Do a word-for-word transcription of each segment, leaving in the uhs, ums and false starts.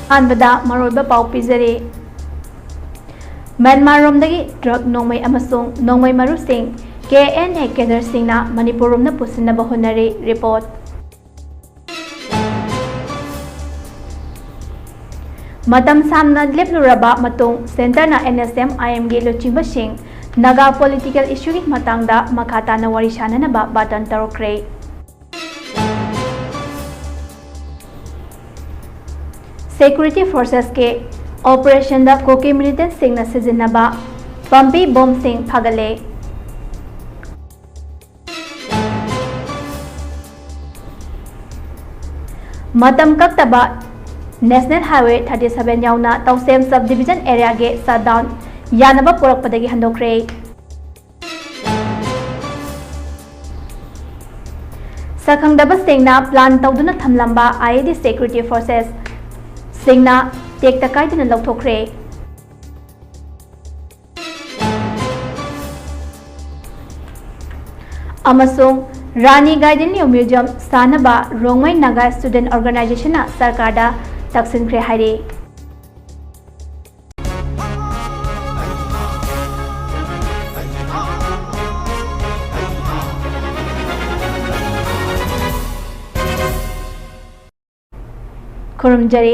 ꯑꯍꯥꯟꯕꯗ ꯃꯔꯨꯑꯣꯏꯕ ꯄꯥꯎ ꯄꯤꯖꯔꯤ꯫ ꯃ꯭ꯌꯥꯟꯃꯥꯔ ꯔꯣꯝꯗꯒꯤ ꯗ꯭ꯔꯒ ꯅꯣꯡꯃꯩ ꯑꯃꯁꯨꯡ ꯅꯣꯡꯃꯩ ꯃꯔꯨꯁꯤꯡ ꯀꯦ ꯑꯦꯟ ꯑꯦ ꯀꯦꯗꯔꯁꯤꯡꯅ ꯃꯅꯤꯄꯨꯔ ꯔꯣꯝꯗ ꯄꯨꯁꯤꯟꯅꯕ ꯍꯣꯠꯅꯔꯤ꯫ ꯔꯤꯄꯣꯔꯠ꯫ ꯃꯇꯝ ꯁꯥꯡꯅ ꯂꯦꯞꯂꯨꯔꯕ ꯃꯇꯨꯡ ꯁꯦꯟꯇꯔꯅ ꯑꯦꯟ ꯑꯦꯁ ꯑꯦꯝ ꯑꯥꯏ ꯑꯦꯝꯒꯤ ꯂꯨꯆꯤꯡꯕꯁꯤꯡ ꯅꯥꯒꯥ ꯄꯣꯂꯤꯇꯤꯀꯦꯜ ꯏꯁꯨꯒꯤ ꯃꯇꯥꯡꯗ ꯃꯈꯥ ꯇꯥꯅ ꯋꯥꯔꯤ ꯁꯥꯅꯅꯕ ꯕꯥꯇꯟ ꯇꯧꯔꯛꯈ꯭ꯔꯦ꯫ ꯁꯦꯀ꯭ꯌꯨꯔꯤꯇꯤ ꯐꯣꯔꯁꯦꯁꯀꯤ ꯑꯣꯄꯔꯦꯁꯟꯗ ꯀꯨꯀꯤ ꯃꯤꯂꯤꯇꯦꯟꯠꯁꯤꯡꯅ ꯁꯤꯖꯤꯟꯅꯕ ꯄꯝꯄꯤ ꯕꯣꯝꯁꯤꯡ ꯐꯥꯒꯠꯂꯦ꯫ ꯃꯇꯝ ꯀꯛꯇꯕ ꯅꯦꯁꯅꯦꯜ ꯍꯥꯏꯋꯦ thirty seven ꯌꯥꯎꯅ ꯇꯧꯁꯦꯝ ꯁꯕ ꯗꯤꯕꯤꯖꯟ ꯑꯦꯔꯤꯌꯥꯒꯤ ꯁꯠꯗꯥꯎꯟ ꯌꯥꯅꯕ ꯄꯨꯔꯛꯄꯗꯒꯤ ꯍꯟꯗꯣꯛꯈ꯭ꯔꯦ꯫ ꯁꯛꯈꯪꯗꯕꯁꯤꯡꯅ ꯄ꯭ꯂꯥꯟ ꯇꯧꯗꯨꯅ ꯊꯝꯂꯝꯕ ꯑꯥꯏ ꯏ ꯗꯤ ꯁꯦꯀ꯭ꯌꯨꯔꯤꯇꯤ ꯐꯣꯔꯁꯦꯁꯁꯤꯡꯅ ꯇꯦꯛꯇ ꯀꯥꯏꯗꯅ ꯂꯧꯊꯣꯛꯈ꯭ꯔꯦ꯫ ꯑꯃꯁꯨꯡ ꯔꯥꯅꯤ ꯒꯥꯏꯗꯤꯟꯂꯤꯎ ꯃ꯭ꯌꯨꯖꯤꯌꯝ ꯁꯥꯅꯕ ꯔꯣꯡꯃꯩ ꯅꯥꯒꯥ ꯁ꯭ꯇꯨꯗꯦꯟꯠ ꯑꯣꯔꯒꯅꯥꯏꯖꯦꯁꯟꯅ ꯁꯔꯀꯥꯔꯗ ꯇꯛꯁꯤꯟꯈ꯭ꯔꯦ ꯍꯥꯏꯔꯤ꯫ ꯈꯨꯔꯨꯝꯖꯔꯤ꯫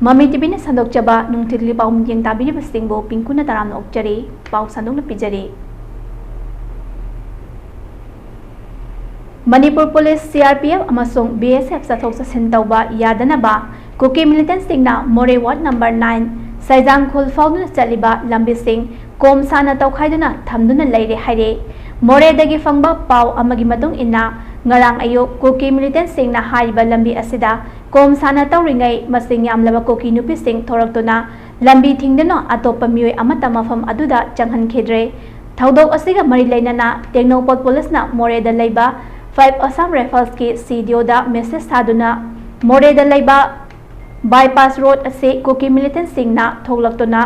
ꯃꯃꯤ ꯇꯤꯚꯤꯅ ꯁꯟꯗꯣꯛꯆꯕ ꯅꯨꯡꯊꯤꯜꯒꯤ ꯄꯥꯎ ꯃꯤꯠꯌꯦꯡ ꯇꯥꯕꯤꯔꯤꯕꯁꯤꯡꯕꯨ ꯄꯤꯡꯀꯨꯅ ꯇꯔꯥꯝꯅ ꯑꯣꯛꯆꯔꯤ꯫ ꯄꯥꯎ ꯁꯟꯗꯣꯛꯅ ꯄꯤꯖꯔꯤ꯫ Manipur police, C R P F ꯑꯃꯁꯨꯡ ꯕꯤ ꯑꯦꯁ ꯑꯦꯐ ꯆꯠꯊꯣꯛ ꯆꯠꯁꯤꯟ ꯇꯧꯕ ꯌꯥꯗꯅꯕ ꯀꯨꯀꯤ ꯃꯤꯂꯤꯇꯦꯟꯠꯁꯤꯡꯅ ꯃꯣꯔꯦ ꯋꯥꯔꯗ ꯅꯝꯕꯔ nine ꯁꯩꯖꯥꯡꯈꯣꯜ ꯐꯥꯎꯗꯨꯅ ꯆꯠꯂꯤꯕ ꯂꯝꯕꯤꯁꯤꯡ ꯀꯣꯝ ꯁꯥꯅ ꯇꯧꯈꯥꯏꯗꯨꯅ ꯊꯝꯗꯨꯅ ꯂꯩꯔꯦ ꯍꯥꯏꯔꯦ꯫ ꯃꯣꯔꯦꯗꯒꯤ ꯐꯪꯕ ꯄꯥꯎ ꯑꯃꯒꯤ ꯃꯇꯨꯡ ꯏꯟꯅ, ꯉꯔꯥꯡ ꯑꯌꯨꯛ ꯀꯨꯀꯤ ꯃꯤꯂꯤꯇꯦꯟꯠꯁꯤꯡꯅ ꯍꯥꯏꯔꯤꯕ ꯂꯝꯕꯤ ꯑꯁꯤꯗ ꯀꯣꯝ ꯁꯥꯅ ꯇꯧꯔꯤꯉꯩ ꯃꯁꯤꯡ ꯌꯥꯝꯂꯕ ꯀꯨꯀꯤ ꯅꯨꯄꯤꯁꯤꯡ ꯊꯣꯔꯛꯇꯨꯅ ꯂꯝꯕꯤ ꯊꯤꯡꯗꯨꯅ ꯑꯇꯣꯞꯄ ꯃꯤꯑꯣꯏ ꯑꯃꯠꯇ ꯃꯐꯝ ꯑꯗꯨꯗ ꯆꯪꯍꯟꯈꯤꯗ꯭ꯔꯦ꯫ ꯊꯧꯗꯣꯛ ꯑꯁꯤꯒ ꯃꯔꯤ ꯂꯩꯅꯅ ꯇꯦꯡꯅꯧꯄꯜ ꯄꯨꯂꯤꯁꯅ ꯃꯣꯔꯦꯗ ꯂꯩꯕ five Assam Riflesꯀꯤ ꯁꯤ ꯗꯤ ꯑꯣꯗ ꯃꯦꯁꯦꯖ ꯊꯥꯗꯨꯅ ꯃꯣꯔꯦꯗ ꯂꯩꯕ ꯕꯥꯏꯄꯥꯁ ꯔꯣꯗ ꯑꯁꯤ ꯀꯨꯀꯤ ꯃꯤꯂꯤꯇꯦꯟꯠꯁꯤꯡꯅ ꯊꯣꯛꯂꯛꯇꯨꯅ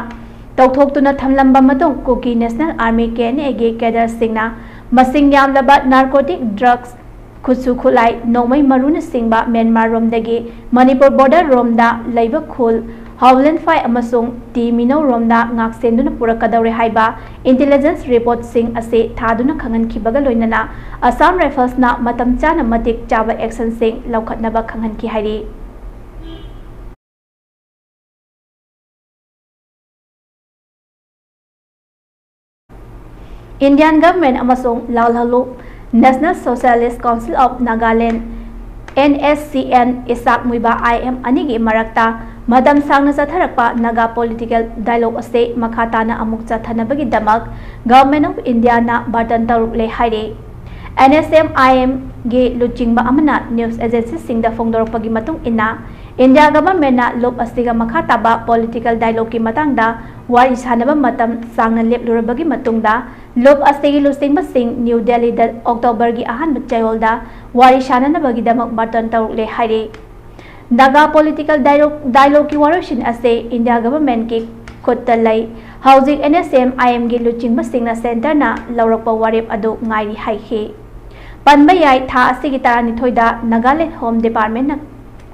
ꯇꯧꯊꯣꯛꯇꯨꯅ ꯊꯝꯂꯝꯕ ꯃꯇꯨꯡ ꯀꯨꯀꯤ ꯅꯦꯁꯅꯦꯜ ꯑꯥꯔꯃꯤ, ꯀꯦ ꯑꯦꯟ ꯑꯦꯒꯤ ꯀꯦꯗꯔꯁꯤꯡꯅ ꯃꯁꯤꯡ ꯌꯥꯝꯂꯕ ꯅꯥꯔꯀꯣꯇꯤꯛ ꯗ꯭ꯔꯒꯁ ꯈꯨꯠꯁꯨ ꯈꯨꯠꯂꯥꯏ, ꯅꯣꯡꯃꯩ ꯃꯔꯨꯅꯆꯤꯡꯕ ꯃ꯭ꯌꯥꯟꯃꯥꯔ ꯔꯣꯝꯗꯒꯤ ꯃꯅꯤꯄꯨꯔ ꯕꯣꯔꯗꯔ ꯔꯣꯝꯗ ꯂꯩꯕ ꯈꯨꯜ ꯍꯥꯎꯂꯦꯟꯐꯥꯏ ꯑꯃꯁꯨꯡ ꯇꯤ ꯃꯤꯅꯧ ꯔꯣꯝꯗ ꯉꯥꯛꯁꯦꯟꯗꯨꯅ ꯄꯨꯔꯛꯀꯗꯧꯔꯦ ꯍꯥꯏꯕ intelligence reportꯁꯤꯡ ꯑꯁꯤ ꯊꯥꯗꯨꯅ ꯈꯪꯍꯟꯈꯤꯕꯒ ꯂꯣꯏꯅꯅ ꯑꯁꯥꯝ ꯔꯥꯏꯐꯜꯁꯅ ꯃꯇꯝ ꯆꯥꯅ ꯃꯇꯤꯛ ꯆꯥꯕ actionꯁꯤꯡ ꯂꯧꯈꯠꯅꯕ ꯈꯪꯍꯟꯈꯤ ꯍꯥꯏꯔꯤ꯫ Indian government ꯑꯃꯁꯨꯡ ꯂꯥꯜꯍꯧꯂꯨꯞ National Socialist Council of Nagaland, N S C N, Isaac ꯃꯨꯏꯕ I M ꯑꯅꯤꯒꯤ ꯃꯔꯛꯇ ꯃꯇꯝ ꯁꯥꯡꯅ ꯆꯠꯊꯔꯛꯄ ꯅꯥꯒꯥ political dialogue ꯑꯁꯤ ꯃꯈꯥ ꯇꯥꯅ ꯑꯃꯨꯛ ꯆꯠꯊꯅꯕꯒꯤꯗꯃꯛ Government of Indiaꯅ ꯕꯥꯇꯟ ꯇꯧꯔꯛꯂꯦ ꯍꯥꯏꯔꯤ꯫ N S M I Mꯒꯤ ꯂꯨꯆꯤꯡꯕ ꯑꯃꯅ news agencyꯁꯤꯡꯗ ꯐꯣꯡꯗꯣꯔꯛꯄꯒꯤ ꯃꯇꯨꯡ ꯏꯟꯅ, India governmentꯅ ꯂꯨꯞ ꯑꯁꯤꯒ ꯃꯈꯥ ꯇꯥꯕ political dialogueꯀꯤ ꯃꯇꯥꯡꯗ ꯋꯥꯔꯤ ꯁꯥꯅꯕ ꯃꯇꯝ ꯁꯥꯡꯅ ꯂꯦꯞꯂꯨꯔꯕꯒꯤ ꯃꯇꯨꯡꯗ, ꯂꯨꯞ ꯑꯁꯤꯒꯤ ꯂꯨꯆꯤꯡꯕꯁꯤꯡ ꯅ꯭ꯌꯨ ꯗꯦꯜꯂꯤꯗ Octoberꯒꯤ ꯑꯍꯥꯟꯕ ꯆꯌꯣꯜꯗ ꯋꯥꯔꯤ ꯁꯥꯅꯅꯕꯒꯤꯗꯃꯛ ꯕꯥꯇꯟ ꯇꯧꯔꯛꯂꯦ ꯍꯥꯏꯔꯤ꯫ ꯅꯥꯒꯥ political dialogue, dialogueꯀꯤ ꯋꯥꯔꯣꯏꯁꯤꯟ ꯑꯁꯤ India governmentꯀꯤ ꯈꯨꯠꯇ ꯂꯩ꯫ ꯍꯧꯖꯤꯛ N S M I Mꯒꯤ ꯂꯨꯆꯤꯡꯕꯁꯤꯡꯅ centreꯅ ꯂꯧꯔꯛꯄ ꯋꯥꯔꯦꯞ ꯑꯗꯨ ꯉꯥꯏꯔꯤ ꯍꯥꯏꯈꯤ꯫ ꯄꯟꯕ ꯌꯥꯏ, ꯊꯥ ꯑꯁꯤꯒꯤ ꯇꯔꯥꯅꯤꯊꯣꯏꯗ Nagaland Home Departmentꯅ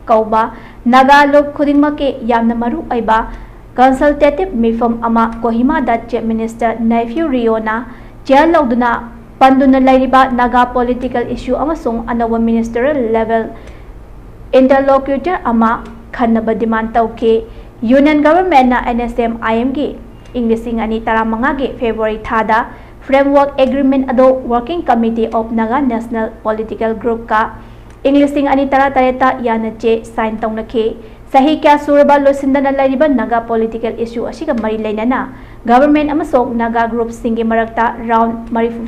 ꯀꯧꯕ ꯅꯥꯒꯥ ꯂꯨꯞ ꯈꯨꯗꯤꯡꯃꯛꯀꯤ ꯌꯥꯝꯅ ꯃꯔꯨ ꯑꯣꯏꯕ consultative ꯃꯤꯐꯝ ꯑꯃ ꯀꯣꯍꯤꯃꯥꯗ Chief Minister Neiphiu Rioꯅ chair ꯂꯧꯗꯨꯅ ꯄꯟꯗꯨꯅ ꯂꯩꯔꯤꯕ ꯅꯥꯒꯥ political issue ꯑꯃꯁꯨꯡ ꯑꯅꯧꯕ ministerial level interlocutor ꯑꯃ ꯈꯟꯅꯕ demand ꯇꯧꯈꯤ꯫ Union governmentꯅ N S M I Mꯒꯤ ꯏꯪ ꯂꯤꯁꯤꯡ ꯑꯅꯤ ꯇꯔꯥꯃꯉꯥꯒꯤ February ꯊꯥꯗ framework agreement ꯑꯗꯨ Working Committee of Naga National Political Groupꯀ ꯏꯪ ꯂꯤꯁꯤꯡ ꯑꯅꯤ ꯇꯔꯥꯇꯔꯦꯠꯇ ꯌꯥꯅ ꯆꯦ sign ꯇꯧꯅꯈꯤ꯫ ꯆꯍꯤ ꯀꯌꯥ ꯁꯨꯔꯕ ꯂꯣꯏꯁꯤꯟꯗꯅ ꯂꯩꯔꯤꯕ ꯅꯥꯒꯥ political issue ꯑꯁꯤꯒ ꯃꯔꯤ ꯂꯩꯅꯅ government ꯑꯃꯁꯨꯡ ꯅꯥꯒꯥ groupꯁꯤꯡꯒꯤ ꯃꯔꯛꯇ round ꯃꯔꯤꯐꯨ,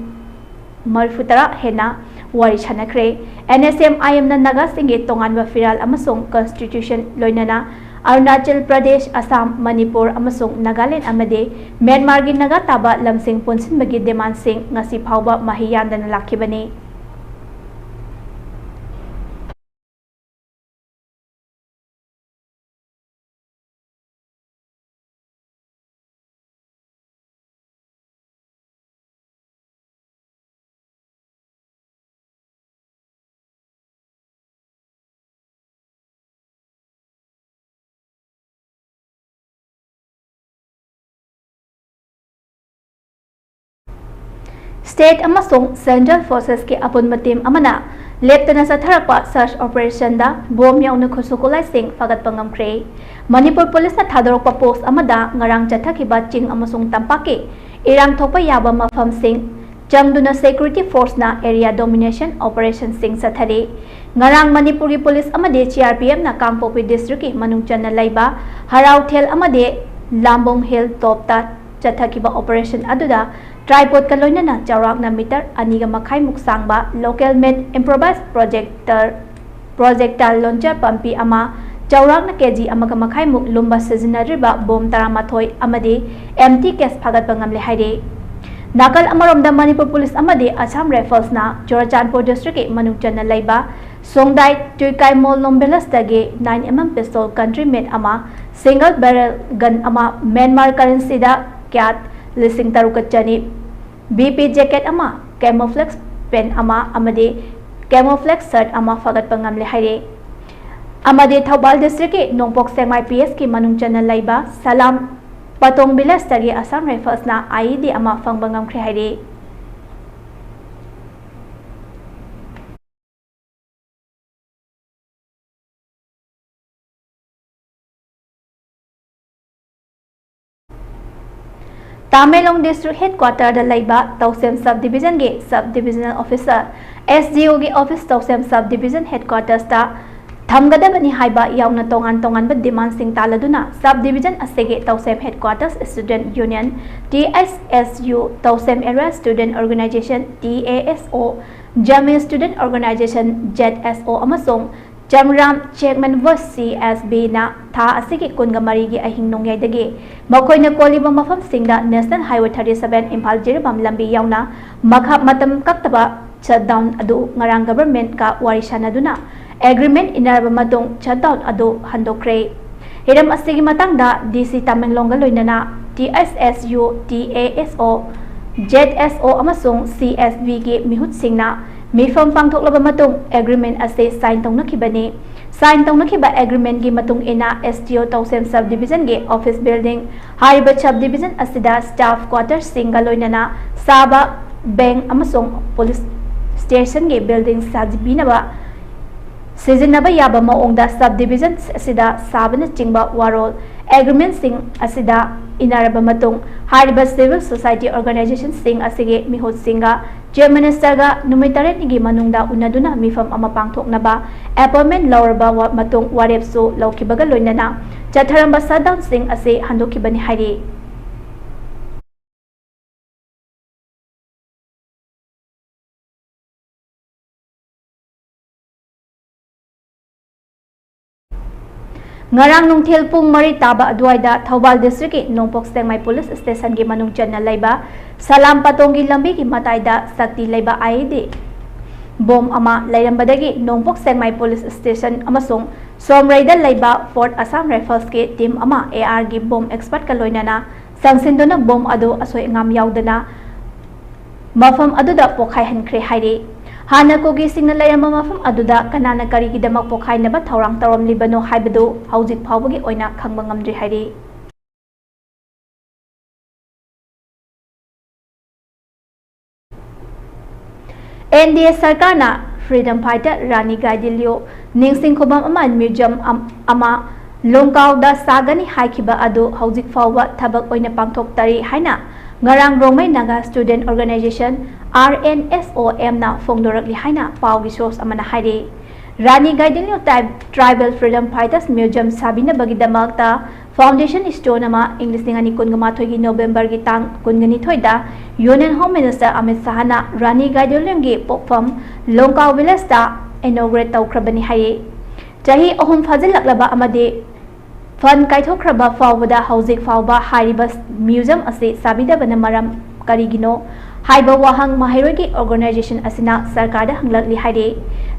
ꯃꯔꯤꯐꯨꯇꯔꯥ ꯍꯦꯟꯅ ꯋꯥꯔꯤ ꯁꯥꯟꯅꯈ꯭ꯔꯦ꯫ N S M I Mꯅ ꯅꯥꯒꯥꯁꯤꯡꯒꯤ ꯇꯣꯉꯥꯟꯕ ꯐꯤꯔꯥꯜ ꯑꯃꯁꯨꯡ constitution ꯂꯣꯏꯅꯅ ꯑꯔꯨꯅꯥꯆꯜ ꯄ꯭ꯔꯗꯦꯁ, ꯑꯁꯥꯝ, ꯃꯅꯤꯄꯨꯔ ꯑꯃꯁꯨꯡ ꯅꯥꯒꯥꯂꯦꯟ ꯑꯃꯗꯤ ꯃ꯭ꯌꯥꯟꯃꯥꯔꯒꯤ ꯅꯥꯒꯥ ꯇꯥꯕ ꯂꯝꯁꯤꯡ ꯄꯨꯟꯁꯤꯟꯕꯒꯤ demandꯁꯤꯡ ꯉꯁꯤ ꯐꯥꯎꯕ ꯃꯍꯩ ꯌꯥꯟꯗꯅ ꯂꯥꯛꯈꯤꯕꯅꯤ꯫ State ꯑꯃꯁꯨꯡ Central Forcesꯀꯤ ꯑꯄꯨꯟꯕ team ꯑꯃꯅ ꯂꯦꯞꯇꯅ ꯆꯠꯊꯔꯛꯄ search operationꯗ bomb ꯌꯥꯎꯅ ꯈꯨꯠꯁꯨ ꯈꯨꯠꯂꯥꯏꯁꯤꯡ ꯐꯥꯒꯠꯄ ꯉꯝꯈ꯭ꯔꯦ꯫ ꯃꯅꯤꯄꯨꯔ ꯄꯨꯂꯤꯁꯅ ꯊꯥꯗꯣꯔꯛꯄ post ꯑꯃꯗ ꯉꯔꯥꯡ ꯆꯠꯊꯈꯤꯕ ꯆꯤꯡ ꯑꯃꯁꯨꯡ ꯇꯝꯄꯥꯛꯀꯤ ꯏꯔꯥꯡ ꯊꯣꯛꯄ ꯌꯥꯕ ꯃꯐꯝꯁꯤꯡ ꯆꯪꯗꯨꯅ security forceꯅ area dominationꯁꯤꯡ ꯆꯠꯊꯔꯤ꯫ ꯉꯔꯥꯡ ꯃꯅꯤꯄꯨꯔꯒꯤ ꯄꯨꯂꯤꯁ ꯑꯃꯗꯤ CRPFꯅ ꯀꯥꯡꯄꯣꯛꯄꯤ districtꯀꯤ ꯃꯅꯨꯡ ꯆꯟꯅ ꯂꯩꯕ ꯍꯔꯥꯎꯊꯦꯜ ꯑꯃꯗꯤ ꯂꯥꯝꯕꯣꯡ hill topꯇ ꯆꯠꯊꯈꯤꯕ operation ꯑꯗꯨꯗ tripodꯀ ꯂꯣꯏꯅꯅ ꯆꯥꯎꯔꯥꯛꯅ meter ꯑꯅꯤꯒ ꯃꯈꯥꯏꯃꯨꯛ ꯁꯥꯡꯕ local made improvised projector projectile launcher ꯄꯥꯝꯕꯤ ꯑꯃ ꯆꯥꯎꯔꯥꯛꯅ KG ꯑꯃꯒ ꯃꯈꯥꯏꯃꯨꯛ ꯂꯨꯝꯕ ꯁꯤꯖꯤꯟꯅꯗ꯭ꯔꯤꯕ bomb ꯇꯔꯥꯃꯥꯊꯣꯏ ꯑꯃꯗꯤ empty case ꯐꯥꯒꯠꯄ ꯉꯝꯂꯦ ꯍꯥꯏꯔꯤ꯫ ꯅꯥꯀꯜ ꯑꯃꯔꯣꯝꯗ ꯃꯅꯤꯄꯨꯔ ꯄꯨꯂꯤꯁ ꯑꯃꯗꯤ Assam Riflesꯅ ꯆꯨꯔꯆꯥꯟꯄꯨꯔ districtꯀꯤ ꯃꯅꯨꯡ ꯆꯟꯅ ꯂꯩꯕ ꯁꯣꯡꯗꯥꯏ ꯇꯨꯏꯀꯥꯏꯃꯣꯜ ꯂꯣꯝ villageꯇꯒꯤ nine mm pistol country made ꯑꯃ, single barrel gun ꯑꯃ, Myanmar currencyꯗ kyat ꯂꯤꯁꯤꯡ ꯇꯔꯨꯛꯀ ꯆꯅꯤ, BP jacket ꯑꯃ, camouflage pant ꯑꯃ ꯑꯃꯗꯤ camouflage shirt ꯑꯃ ꯐꯥꯒꯠꯄ ꯉꯝꯂꯦ ꯍꯥꯏꯔꯤ꯫ ꯑꯃꯗꯤ ꯊꯧꯕꯥꯜ districtꯀꯤ ꯅꯣꯡꯄꯣꯛ ꯁꯦꯛꯃꯥꯏ PSꯀꯤ ꯃꯅꯨꯡ ꯆꯟꯅ ꯂꯩꯕ ꯁꯂꯥꯝ ꯄꯇꯣꯡ villageꯇꯒꯤ Assam Riflesꯅ IED ꯑꯃ ꯐꯪꯕ ꯉꯝꯈ꯭ꯔꯦ ꯍꯥꯏꯔꯤ꯫ ꯇꯥꯃꯦꯡꯂꯣꯡ district headquarterꯗ ꯂꯩꯕ ꯇꯧꯁꯦꯝ sub divisionꯒꯤ sub divisional officer, SDOꯒꯤ office ꯇꯧꯁꯦꯝ sub division headquartersꯇ ꯊꯝꯒꯗꯕꯅꯤ ꯍꯥꯏꯕ ꯌꯥꯎꯅ ꯇꯣꯉꯥꯟ ꯇꯣꯉꯥꯟꯕ demandꯁꯤꯡ ꯇꯥꯜꯂꯗꯨꯅ sub division ꯑꯁꯤꯒꯤ ꯇꯧꯁꯦꯝ headquarters student union, TSSU, ꯇꯧꯁꯦꯝ area student organisation, TASO, Jammi student organisation, ZSO, ꯑꯃꯁꯨꯡ ꯆꯝꯔꯥꯝ ꯆꯦꯛꯃꯟ ꯚꯣꯏꯁ, CSVꯅ ꯊꯥ ꯑꯁꯤꯒꯤ ꯀꯨꯟꯒ ꯃꯔꯤꯒꯤ ꯑꯍꯤꯡ ꯅꯣꯡꯌꯥꯏꯗꯒꯤ ꯃꯈꯣꯏꯅ ꯀꯣꯜꯂꯤꯕ ꯃꯐꯝꯁꯤꯡꯗ National Highway thirty seven Imphal Jiribam ꯂꯝꯕꯤ ꯌꯥꯎꯅ ꯃꯈꯥ ꯃꯇꯝ ꯀꯛꯇꯕ shutdown ꯑꯗꯨ ꯉꯔꯥꯡ governmentꯀ ꯋꯥꯔꯤ ꯁꯥꯟꯅꯗꯨꯅ agreement ꯏꯟꯅꯔꯕ ꯃꯇꯨꯡ shutdown ꯑꯗꯨ ꯍꯟꯗꯣꯛꯈ꯭ꯔꯦ꯫ ꯍꯤꯔꯝ ꯑꯁꯤꯒꯤ ꯃꯇꯥꯡꯗ DC ꯇꯥꯃꯦꯡꯂꯣꯡꯒ ꯂꯣꯏꯅꯅ TSSU, TASO, ZSO ꯑꯃꯁꯨꯡ CSVꯒꯤ ꯃꯤꯍꯨꯠꯁꯤꯡꯅ ꯃꯤꯐꯝ ꯄꯥꯡꯊꯣꯛꯂꯕ ꯃꯇꯨꯡ agreement ꯑꯁꯤ sign ꯇꯧꯅꯈꯤꯕꯅꯤ꯫ Sign ꯇꯧꯅꯈꯤꯕ agreementꯀꯤ ꯃꯇꯨꯡ ꯏꯟꯅ SDO ꯇꯧꯁꯦꯝ sub divisionꯒꯤ office building, ꯍꯥꯏꯔꯤꯕ sub division ꯑꯁꯤꯗ staff quartersꯁꯤꯡꯒ ꯂꯣꯏꯅꯅ ꯁꯥꯕ ꯕꯦꯡꯛ ꯑꯃꯁꯨꯡ ꯄꯨꯂꯤꯁ ꯁ꯭ꯇꯦꯁꯟꯒꯤ ꯕꯤꯜꯗꯤꯡ ꯁꯥꯖꯤꯟꯕꯤꯅꯕ ꯁꯤꯖꯤꯟꯅꯕ ꯌꯥꯕ ꯃꯑꯣꯡꯗ ꯁꯕ ꯗꯤꯕꯤꯖꯟ ꯑꯁꯤꯗ ꯁꯥꯕꯅꯆꯤꯡꯕ ꯋꯥꯔꯣꯜ ꯑꯦꯒ꯭ꯔꯤꯃꯦꯟꯠꯁꯤꯡ ꯑꯁꯤꯗ ꯏꯟꯅꯔꯕ ꯃꯇꯨꯡ, ꯍꯥꯏꯔꯤꯕ ꯁꯤꯚꯤꯜ ꯁꯣꯁꯥꯏꯇꯤ ꯑꯣꯔꯒꯅꯥꯏꯖꯦꯁꯟꯁꯤꯡ ꯑꯁꯤꯒꯤ ꯃꯤꯍꯨꯠꯁꯤꯡꯒ ꯆꯤꯐ ꯃꯤꯅꯤꯁꯇꯔꯒ ꯅꯨꯃꯤꯠ ꯇꯔꯦꯠꯅꯤꯒꯤ ꯃꯅꯨꯡꯗ ꯎꯅꯗꯨꯅ ꯃꯤꯐꯝ ꯑꯃ ꯄꯥꯡꯊꯣꯛꯅꯕ ꯑꯦꯄꯣꯏꯟꯃꯦꯟꯠ ꯂꯧꯔꯕ ꯋꯥ-, ꯃꯇꯨꯡ ꯋꯥꯔꯦꯞꯁꯨ ꯂꯧꯈꯤꯕꯒ ꯂꯣꯏꯅꯅ ꯆꯠꯊꯔꯝꯕ ꯁꯠꯗꯥꯎꯟꯁꯤꯡ ꯑꯁꯤ ꯍꯟꯗꯣꯛꯈꯤꯕꯅꯤ ꯍꯥꯏꯔꯤ꯫ ꯉꯔꯥꯡ ꯅꯨꯡꯊꯤꯜ ꯄꯨꯡ ꯃꯔꯤ ꯇꯥꯕ ꯑꯗꯨꯋꯥꯏꯗ ꯊꯧꯕꯥꯜ ꯗꯤꯁꯇ꯭ꯔꯤꯛꯀꯤ ꯅꯣꯡꯄꯣꯛ ꯁꯦꯛꯃꯥꯏ ꯄꯨꯂꯤꯁ ꯁ꯭ꯇꯦꯁꯟꯒꯤ ꯃꯅꯨꯡ ꯆꯟꯅ ꯂꯩꯕ ꯁꯂꯥꯝ ꯄꯥꯇꯣꯡꯒꯤ ꯂꯝꯕꯤꯒꯤ ꯃꯇꯥꯏꯗ ꯁꯛꯇꯤ ꯂꯩꯕ ꯑꯥꯏꯏꯗꯤ ꯕꯣꯝ ꯑꯃ ꯂꯩꯔꯝꯕꯗꯒꯤ ꯅꯣꯡꯄꯣꯛ ꯁꯦꯛꯃꯥꯏ ꯄꯨꯂꯤꯁ ꯁ꯭ꯇꯦꯁꯟ ꯑꯃꯁꯨꯡ ꯁꯣꯝꯔꯩꯗ ꯂꯩꯕ ꯐꯣꯔꯠ ꯑꯁꯥꯝ ꯔꯥꯏꯐꯜꯁꯀꯤ ꯇꯤꯝ ꯑꯃ ꯑꯦ ꯑꯥꯔꯒꯤ ꯕꯣꯝ ꯑꯦꯛꯁꯄꯔꯠꯀ ꯂꯣꯏꯅꯅ ꯆꯪꯁꯤꯟꯗꯨꯅ ꯕꯣꯝ ꯑꯗꯨ ꯑꯁꯣꯏ ꯑꯉꯥꯝ ꯌꯥꯎꯗꯅ ꯃꯐꯝ ꯑꯗꯨꯗ ꯄꯣꯈꯥꯏꯍꯟꯈ꯭ꯔꯦ ꯍꯥꯏꯔꯤ꯫ ꯍꯥꯟꯅ ꯀꯨꯀꯤꯁꯤꯡꯅ ꯂꯩꯔꯝꯕ ꯃꯐꯝ ꯑꯗꯨꯗ ꯀꯅꯥꯅ ꯀꯔꯤꯒꯤꯗꯃꯛ ꯄꯣꯈꯥꯏꯅꯕ ꯊꯧꯔꯥꯡ ꯇꯧꯔꯝꯂꯤꯕꯅꯣ ꯍꯥꯏꯕꯗꯨ ꯍꯧꯖꯤꯛ ꯐꯥꯎꯕꯒꯤ ꯑꯣꯏꯅ ꯈꯪꯕ ꯉꯝꯗ꯭ꯔꯤ ꯍꯥꯏꯔꯤ꯫ ꯑꯦꯟ ꯗꯤ ꯑꯦ ꯁꯔꯀꯥꯔꯅ ꯐ꯭ꯔꯤꯗꯝ ꯐꯥꯏꯇꯔ ꯔꯥꯅꯤ ꯒꯥꯏꯗꯤꯟꯂꯤꯌꯣ ꯅꯤꯡꯁꯤꯡ ꯈꯨꯕꯝ ꯑꯃ ꯃ꯭ꯌꯨꯖꯤꯌꯝ ꯑꯝ-, ꯑꯃ ꯂꯣꯡꯀꯥꯎꯗ ꯁꯥꯒꯅꯤ ꯍꯥꯏꯈꯤꯕ ꯑꯗꯨ ꯍꯧꯖꯤꯛ ꯐꯥꯎꯕ ꯊꯕꯛ ꯑꯣꯏꯅ ꯄꯥꯡꯊꯣꯛꯇꯔꯤ ꯍꯥꯏꯅ ꯉꯔꯥꯡ Rongmei Naga student organisation, R N S O ꯑꯦꯝꯅ ꯐꯣꯡꯗꯣꯔꯛꯂꯤ ꯍꯥꯏꯅ ꯄꯥꯎꯒꯤ ꯁꯣꯔꯁ ꯑꯃꯅ ꯍꯥꯏꯔꯤ꯫ ꯔꯥꯅꯤ ꯒꯥꯏꯗꯤꯟꯂꯤꯌꯣ ꯇ꯭ꯔꯥꯏꯕ-, ꯇ꯭ꯔꯥꯏꯕꯦꯜ ꯐ꯭ꯔꯤꯗꯝ ꯐꯥꯏꯇꯔꯁ ꯃ꯭ꯌꯨꯖꯤꯌꯝ ꯁꯥꯕꯤꯅꯕꯒꯤꯗꯃꯛꯇ ꯐꯥꯎꯟꯗꯦꯁꯟ ꯁ꯭ꯇꯣꯟ ꯑꯃ ꯏꯪ ꯂꯤꯁꯤꯡ ꯑꯅꯤ ꯀꯨꯟꯒ ꯃꯥꯊꯣꯏꯒꯤ ꯅꯣꯕꯦꯝꯕꯔꯒꯤ ꯇꯥꯡ ꯀꯨꯟꯒ ꯅꯤꯊꯣꯏꯗ ꯌꯨꯅꯤꯌꯟ ꯍꯣꯝ ꯃꯤꯅꯤꯁꯇꯔ ꯑꯃꯤꯠ ꯁꯥꯍꯅ ꯔꯥꯅꯤ ꯒꯥꯏꯗꯤꯟꯂꯤꯌꯣꯒꯤ ꯄꯣꯛꯐꯝ ꯂꯣꯡꯀꯥꯎ ꯚꯤꯂꯦꯖꯇ ꯏꯅꯣꯒ꯭ꯔꯦꯠ ꯇꯧꯈ꯭ꯔꯕꯅꯤ ꯍꯥꯏꯔꯤ꯫ ꯆꯍꯤ ꯑꯍꯨꯝ ꯐꯥꯖꯤꯜꯂꯛꯂꯕ ꯑꯃꯗꯤ ꯐꯟ ꯀꯥꯏꯊꯣꯛꯈ꯭ꯔꯕ ꯐꯥꯎꯕꯗ ꯍꯧꯖꯤꯛ ꯐꯥꯎꯕ ꯍꯥꯏꯔꯤꯕ ꯃ꯭ꯌꯨꯖꯤꯌꯝ ꯑꯁꯤ ꯁꯥꯕꯤꯗꯕꯅ ꯃꯔꯝ ꯀꯔꯤꯒꯤꯅꯣ ꯍꯥꯏꯕ ꯋꯥꯍꯪ ꯃꯍꯩꯔꯣꯏꯒꯤ ꯑꯣꯔꯒꯅꯥꯏꯖꯦꯁꯟ ꯑꯁꯤꯅ ꯁꯔꯀꯥꯔꯗ ꯍꯪꯂꯛꯂꯤ ꯍꯥꯏꯔꯤ꯫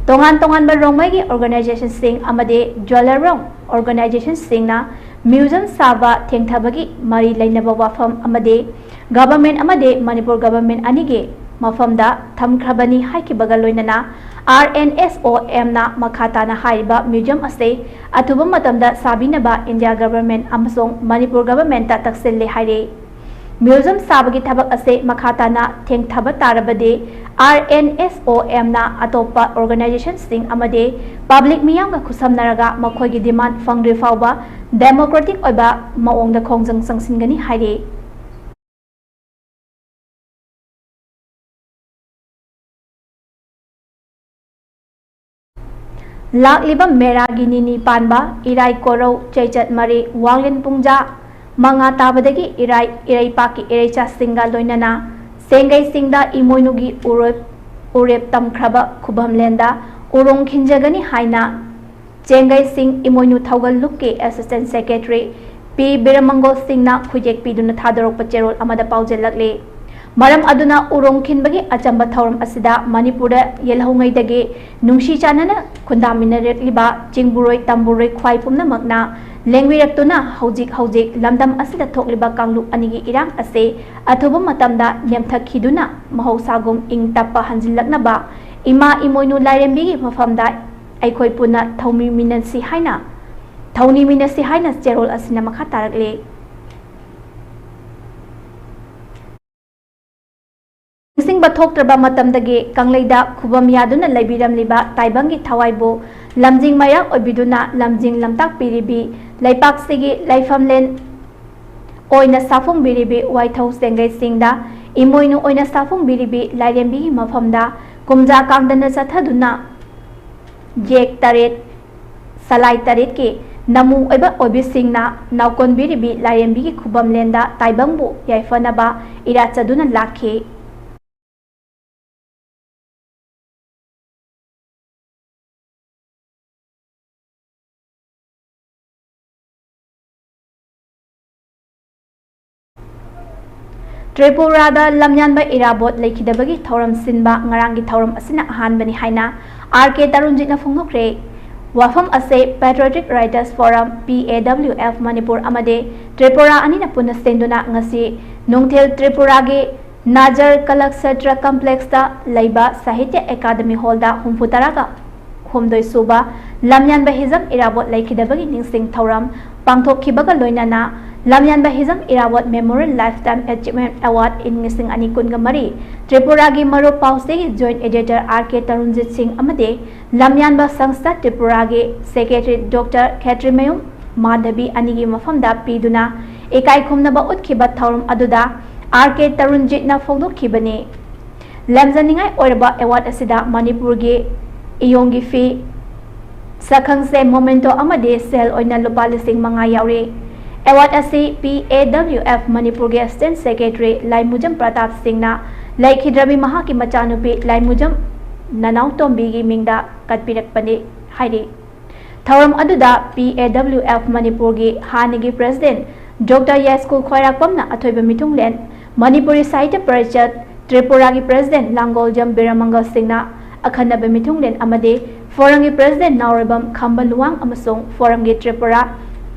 ꯇꯣꯉꯥꯟ ꯇꯣꯉꯥꯟꯕ ꯔꯣꯡꯃꯩꯒꯤ ꯑꯣꯔꯒꯅꯥꯏꯖꯦꯁꯟꯁꯤꯡ ꯑꯃꯗꯤ ꯖ꯭ꯋꯦꯂꯔꯣꯡ ꯑꯣꯔꯒꯅꯥꯏꯖꯦꯁꯟꯁꯤꯡꯅ ꯃ꯭ꯌꯨꯖꯤꯌꯝ ꯁꯥꯕ ꯊꯦꯡꯊꯕꯒꯤ ꯃꯔꯤ ꯂꯩꯅꯕ ꯋꯥꯐꯝ ꯑꯃꯗꯤ ꯒꯚꯔꯟꯃꯦꯟꯠ ꯑꯃꯗꯤ ꯃꯅꯤꯄꯨꯔ ꯒꯚꯔꯟꯃꯦꯟꯠ ꯑꯅꯤꯒꯤ ꯃꯐꯝꯗ ꯊꯝꯈ꯭ꯔꯕꯅꯤ ꯍꯥꯏꯈꯤꯕꯒ ꯂꯣꯏꯅꯅ ꯑꯥꯔ ꯑꯦꯟ ꯑꯦꯁ ꯑꯣ ꯑꯦꯝꯅ ꯃꯈꯥ ꯇꯥꯅ ꯍꯥꯏꯔꯤꯕ ꯃ꯭ꯌꯨꯖꯤꯌꯝ ꯑꯁꯤ ꯑꯊꯨꯕ ꯃꯇꯝꯗ ꯁꯥꯕꯤꯅꯕ ꯏꯟꯗꯤꯌꯥ ꯒꯚꯔꯟꯃꯦꯟꯠ ꯑꯃꯁꯨꯡ ꯃꯅꯤꯄꯨꯔ ꯒꯚꯔꯟꯃꯦꯟꯠꯇ ꯇꯛꯁꯤꯜꯂꯦ ꯍꯥꯏꯔꯤ꯫ Museum ꯁꯥꯕꯒꯤ ꯊꯕꯛ ꯑꯁꯤ ꯃꯈꯥ ꯇꯥꯅ ꯊꯦꯡꯊꯕ ꯇꯥꯔꯕꯗꯤ, ꯑꯥꯔ ꯑꯦꯟ ꯑꯦꯁ ꯑꯣ ꯑꯦꯝꯅ ꯑꯇꯣꯞꯄ organizationꯁꯤꯡ ꯑꯃꯗꯤ public ꯃꯤꯌꯥꯝꯒ ꯈꯨꯠꯁꯝꯅꯔꯒ ꯃꯈꯣꯏꯒꯤ demand ꯐꯪꯗ꯭ꯔꯤ ꯐꯥꯎꯕ democratic ꯑꯣꯏꯕ ꯃꯑꯣꯡꯗ ꯈꯣꯡꯖꯪ ꯆꯪꯁꯤꯟꯒꯅꯤ ꯍꯥꯏꯔꯤ꯫ ꯂꯥꯛꯂꯤꯕ ꯃꯦꯔꯥꯒꯤ ꯅꯤꯅꯤ ꯄꯥꯟꯕ ꯏꯔꯥꯏ ꯀꯣꯔꯧ, ꯆꯩꯆꯠ ꯃꯔꯤ, ꯋꯥꯡꯂꯦꯟ ꯄꯨꯡꯖꯥ ꯃꯉꯥ ꯇꯥꯕꯗꯒꯤ ꯏꯔꯥꯏ ꯏꯔꯩꯄꯥꯛꯀꯤ ꯏꯔꯩꯆꯥꯁꯤꯡꯒ ꯂꯣꯏꯅꯅ ꯆꯦꯡꯒꯩꯁꯤꯡꯗ ꯏꯃꯣꯏꯅꯨꯒꯤ ꯎꯔꯣꯏ-, ꯎꯔꯦꯞ ꯇꯝꯈ꯭ꯔꯕ ꯈꯨꯕꯝꯂꯦꯟꯗ ꯎꯔꯣꯡ ꯈꯤꯟꯖꯒꯅꯤ ꯍꯥꯏꯅ ꯆꯦꯡꯒꯩꯁꯤꯡ ꯏꯃꯣꯏꯅꯨ ꯊꯧꯒꯜ ꯂꯨꯞꯀꯤ assistant secretary ꯄꯤ ꯕꯤꯔꯃꯪꯒꯣꯜ ꯁꯤꯡꯅ ꯈꯨꯌꯦꯛ ꯄꯤꯗꯨꯅ ꯊꯥꯗꯣꯔꯛꯄ ꯆꯦꯔꯣꯜ ꯑꯃꯗ ꯄꯥꯎꯖꯦꯜꯂꯛꯂꯤ꯫ ꯃꯔꯝ ꯑꯗꯨꯅ ꯎꯔꯣꯡ ꯈꯤꯟꯕꯒꯤ ꯑꯆꯝꯕ ꯊꯧꯔꯝ ꯑꯁꯤꯗ ꯃꯅꯤꯄꯨꯔꯗ ꯌꯦꯜꯍꯧꯉꯩꯗꯒꯤ ꯅꯨꯡꯁꯤ ꯆꯥꯟꯅꯅ ꯈꯨꯟꯗꯥꯃꯤꯟꯅꯔꯛꯂꯤꯕ ꯆꯤꯡꯕꯨꯔꯣꯏ ꯇꯝꯕꯨꯔꯣꯏ ꯈ꯭ꯋꯥꯏ ꯄꯨꯝꯅꯃꯛꯅ ꯂꯦꯡꯕꯤꯔꯛꯇꯨꯅ ꯍꯧꯖꯤꯛ ꯍꯧꯖꯤꯛ ꯂꯝꯗꯝ ꯑꯁꯤꯗ ꯊꯣꯛꯂꯤꯕ ꯀꯥꯡꯂꯨꯞ ꯑꯅꯤꯒꯤ ꯏꯔꯥꯡ ꯑꯁꯤ ꯑꯊꯨꯕ ꯃꯇꯝꯗ ꯅꯦꯝꯊꯈꯤꯗꯨꯅ ꯃꯍꯧꯁꯥꯒꯨꯝ ꯏꯪ ꯇꯞꯄ ꯍꯟꯖꯤꯜꯂꯛꯅꯕ ꯏꯃꯥ ꯏꯃꯣꯏꯅꯨ ꯂꯥꯏꯔꯦꯝꯕꯤꯒꯤ ꯃꯐꯝꯗ ꯑꯩꯈꯣꯏ ꯄꯨꯟꯅ ꯊꯧꯃꯤꯃꯤꯟꯅꯁꯤ ꯍꯥꯏꯅ, ꯊꯧꯅꯤꯃꯤꯟꯅꯁꯤ ꯍꯥꯏꯅ ꯆꯦꯔꯣꯜ ꯑꯁꯤꯅ ꯃꯈꯥ ꯇꯥꯔꯛꯂꯤ꯫ ꯅꯤꯡꯁꯤꯡꯕ ꯊꯣꯛꯇ꯭ꯔꯕ ꯃꯇꯝꯗꯒꯤ ꯀꯪꯂꯩꯗ ꯈꯨꯕꯝ ꯌꯥꯗꯨꯅ ꯂꯩꯕꯤꯔꯝꯂꯤꯕ ꯇꯥꯏꯕꯪꯒꯤ ꯊꯋꯥꯏꯕꯨ ꯂꯝꯖꯤꯡ ꯃꯌꯥ ꯑꯣꯏꯕꯤꯗꯨꯅ ꯂꯝꯖꯤꯡ ꯂꯝꯇꯥꯛꯄꯤꯔꯤꯕꯤ ꯂꯩꯄꯥꯛꯁꯤꯒꯤ ꯂꯩꯐꯝꯂꯦꯟ ꯑꯣꯏꯅ ꯁꯥꯐꯣꯡꯕꯤꯔꯤꯕꯤ ꯋꯥꯏꯊꯧ ꯆꯦꯡꯒꯩꯁꯤꯡꯗ ꯏꯃꯣꯏꯅꯨ ꯑꯣꯏꯅ ꯁꯥꯐꯣꯡꯕꯤꯔꯤꯕꯤ ꯂꯥꯏꯔꯦꯝꯕꯤꯒꯤ ꯃꯐꯝꯗ ꯀꯨꯝꯖꯥ ꯀꯥꯡꯗꯅ ꯆꯠꯊꯗꯨꯅ ꯌꯦꯛ ꯇꯔꯦꯠ, ꯁꯂꯥꯏ ꯇꯔꯦꯠꯀꯤ ꯅꯃꯨ ꯑꯣꯏꯕ ꯑꯣꯏꯕꯤꯁꯤꯡꯅ ꯅꯥꯎꯀꯣꯟꯕꯤꯔꯤꯕꯤ ꯂꯥꯏꯔꯦꯝꯕꯤꯒꯤ ꯈꯨꯕꯝꯂꯦꯟꯗ ꯇꯥꯏꯕꯪꯕꯨ ꯌꯥꯏꯐꯅꯕ ꯏꯔꯥꯠꯆꯗꯨꯅ ꯂꯥꯛꯈꯤ꯫ ꯇ꯭ꯔꯤꯄꯨꯔꯥꯗ ꯂꯝꯌꯥꯟꯕ ꯏꯔꯥꯕꯣꯠ ꯂꯩꯈꯤꯗꯕꯒꯤ ꯊꯧꯔꯝ ꯁꯤꯟꯕ ꯉꯔꯥꯡꯒꯤ ꯊꯧꯔꯝ ꯑꯁꯤꯅ ꯑꯍꯥꯟꯕꯅꯤ ꯍꯥꯏꯅ ꯑꯥꯔ ꯀꯦ ꯇꯔꯨꯟꯖꯤꯠꯅ ꯐꯣꯡꯗꯣꯛꯈ꯭ꯔꯦ꯫ ꯋꯥꯐꯝ ꯑꯁꯦ Patriotic Writers Forum, P A W F, Manipur ꯑꯃꯗꯤ ꯇ꯭ꯔꯤꯄꯨꯔꯥ ꯑꯅꯤꯅ ꯄꯨꯟꯅ ꯁꯤꯟꯗꯨꯅ ꯉꯁꯤ ꯅꯨꯡꯊꯤꯜ ꯇ꯭ꯔꯤꯄꯨꯔꯥꯒꯤ ꯅꯥꯖꯔ ꯀꯂꯛꯁꯦꯇ꯭ꯔ complexꯇ ꯂꯩꯕ ꯁꯥꯍꯤꯇ꯭ꯌ ꯑꯦꯀꯥꯗꯃꯤ ꯍꯣꯜꯗ ꯍꯨꯝꯐꯨ ꯇꯔꯥꯒ ꯍꯨꯝꯗꯣꯏ ꯁꯨꯕ ꯂꯝꯌꯥꯟꯕ ꯍꯤꯖꯝ ꯏꯔꯥꯕꯣꯠ ꯂꯩꯈꯤꯗꯕꯒꯤ ꯅꯤꯡꯁꯤꯡ ꯊꯧꯔꯝ ꯄꯥꯡꯊꯣꯛꯈꯤꯕꯒ ꯂꯣꯏꯅꯅ ꯂꯝꯌꯥꯟꯕ Hijam Irabot Memorial Lifetime Achievement Award in ꯂꯤꯁꯤꯡ ꯑꯅꯤ ꯀꯨꯟꯒ ꯃꯔꯤ, ꯇ꯭ꯔꯤꯄꯨꯔꯥꯒꯤ ꯃꯔꯨꯞ ꯄꯥꯎꯆꯦꯒꯤ Joint Editor R K ꯇꯔꯨꯟꯖꯤꯠ ꯁꯤꯡ ꯑꯃꯗꯤ ꯂꯝꯌꯥꯟꯕ ꯁꯪꯁꯊꯥ ꯇ꯭ꯔꯤꯄꯨꯔꯥꯒꯤ Secretary Doctor ꯈꯦꯇ꯭ꯔꯤꯃꯌꯨꯝ ꯃꯥꯙꯕꯤ ꯑꯅꯤꯒꯤ ꯃꯐꯝꯗ ꯄꯤꯗꯨꯅ ꯏꯀꯥꯏ ꯈꯨꯝꯅꯕ ꯎꯠꯈꯤꯕ ꯊꯧꯔꯝ ꯑꯗꯨꯗ R K ꯇꯔꯨꯟꯖꯤꯠꯅ ꯐꯣꯡꯗꯣꯛꯈꯤꯕꯅꯤ꯫ ꯂꯝꯖꯅꯤꯡꯉꯥꯏ ꯑꯣꯏꯔꯕ award ꯑꯁꯤꯗ ꯃꯅꯤꯄꯨꯔꯒꯤ ꯏꯌꯣꯡꯒꯤ ꯐꯤ, ꯁꯛꯈꯪꯆꯦ, memento ꯑꯃꯗꯤ ꯁꯦꯜ ꯑꯣꯏꯅ ꯂꯨꯄꯥ ꯂꯤꯁꯤꯡ ꯃꯉꯥ ꯌꯥꯎꯔꯤ꯫ Award ꯑꯁꯤ P A W F ꯃꯅꯤꯄꯨꯔꯒꯤ Assistant Secretary ꯂꯥꯏꯃꯨꯖꯝ ꯄ꯭ꯔꯇꯥꯞ ꯁꯤꯡꯅ ꯂꯩꯈꯤꯗ꯭ꯔꯕꯤ ꯃꯍꯥꯛꯀꯤ ꯃꯆꯥꯅꯨꯄꯤ ꯂꯥꯏꯃꯨꯖꯝ ꯅꯅꯥꯎꯇꯣꯝꯕꯤꯒꯤ ꯃꯤꯡꯗ ꯀꯠꯄꯤꯔꯛꯄꯅꯤ ꯍꯥꯏꯔꯤ꯫ ꯊꯧꯔꯝ ꯑꯗꯨꯗ P A W F ꯃꯅꯤꯄꯨꯔꯒꯤ ꯍꯥꯟꯅꯒꯤ President Doctor ꯌꯥꯏꯁꯀꯨꯜ ꯈ꯭ꯋꯥꯏꯔꯥꯛꯄꯝꯅ ꯑꯊꯣꯏꯕ ꯃꯤꯊꯨꯡꯂꯦꯟ, ꯃꯅꯤꯄꯨꯔꯤ ꯁꯥꯍꯤꯇ꯭ꯌ ꯄꯔꯤꯁꯠ ꯇ꯭ꯔꯤꯄꯨꯔꯥꯒꯤ President ꯂꯥꯡꯒꯣꯜꯖꯝ ꯕꯤꯔꯃꯪꯒꯜ ꯁꯤꯡꯅ ꯑꯈꯟꯅꯕ ꯃꯤꯊꯨꯡꯂꯦꯟ ꯑꯃꯗꯤ Forumꯒꯤ President ꯅꯥꯎꯔꯦꯝꯕꯝ ꯈꯝꯕ ꯂꯨꯋꯥꯡ ꯑꯃꯁꯨꯡ Forumꯒꯤ ꯇ꯭ꯔꯤꯄꯨꯔꯥ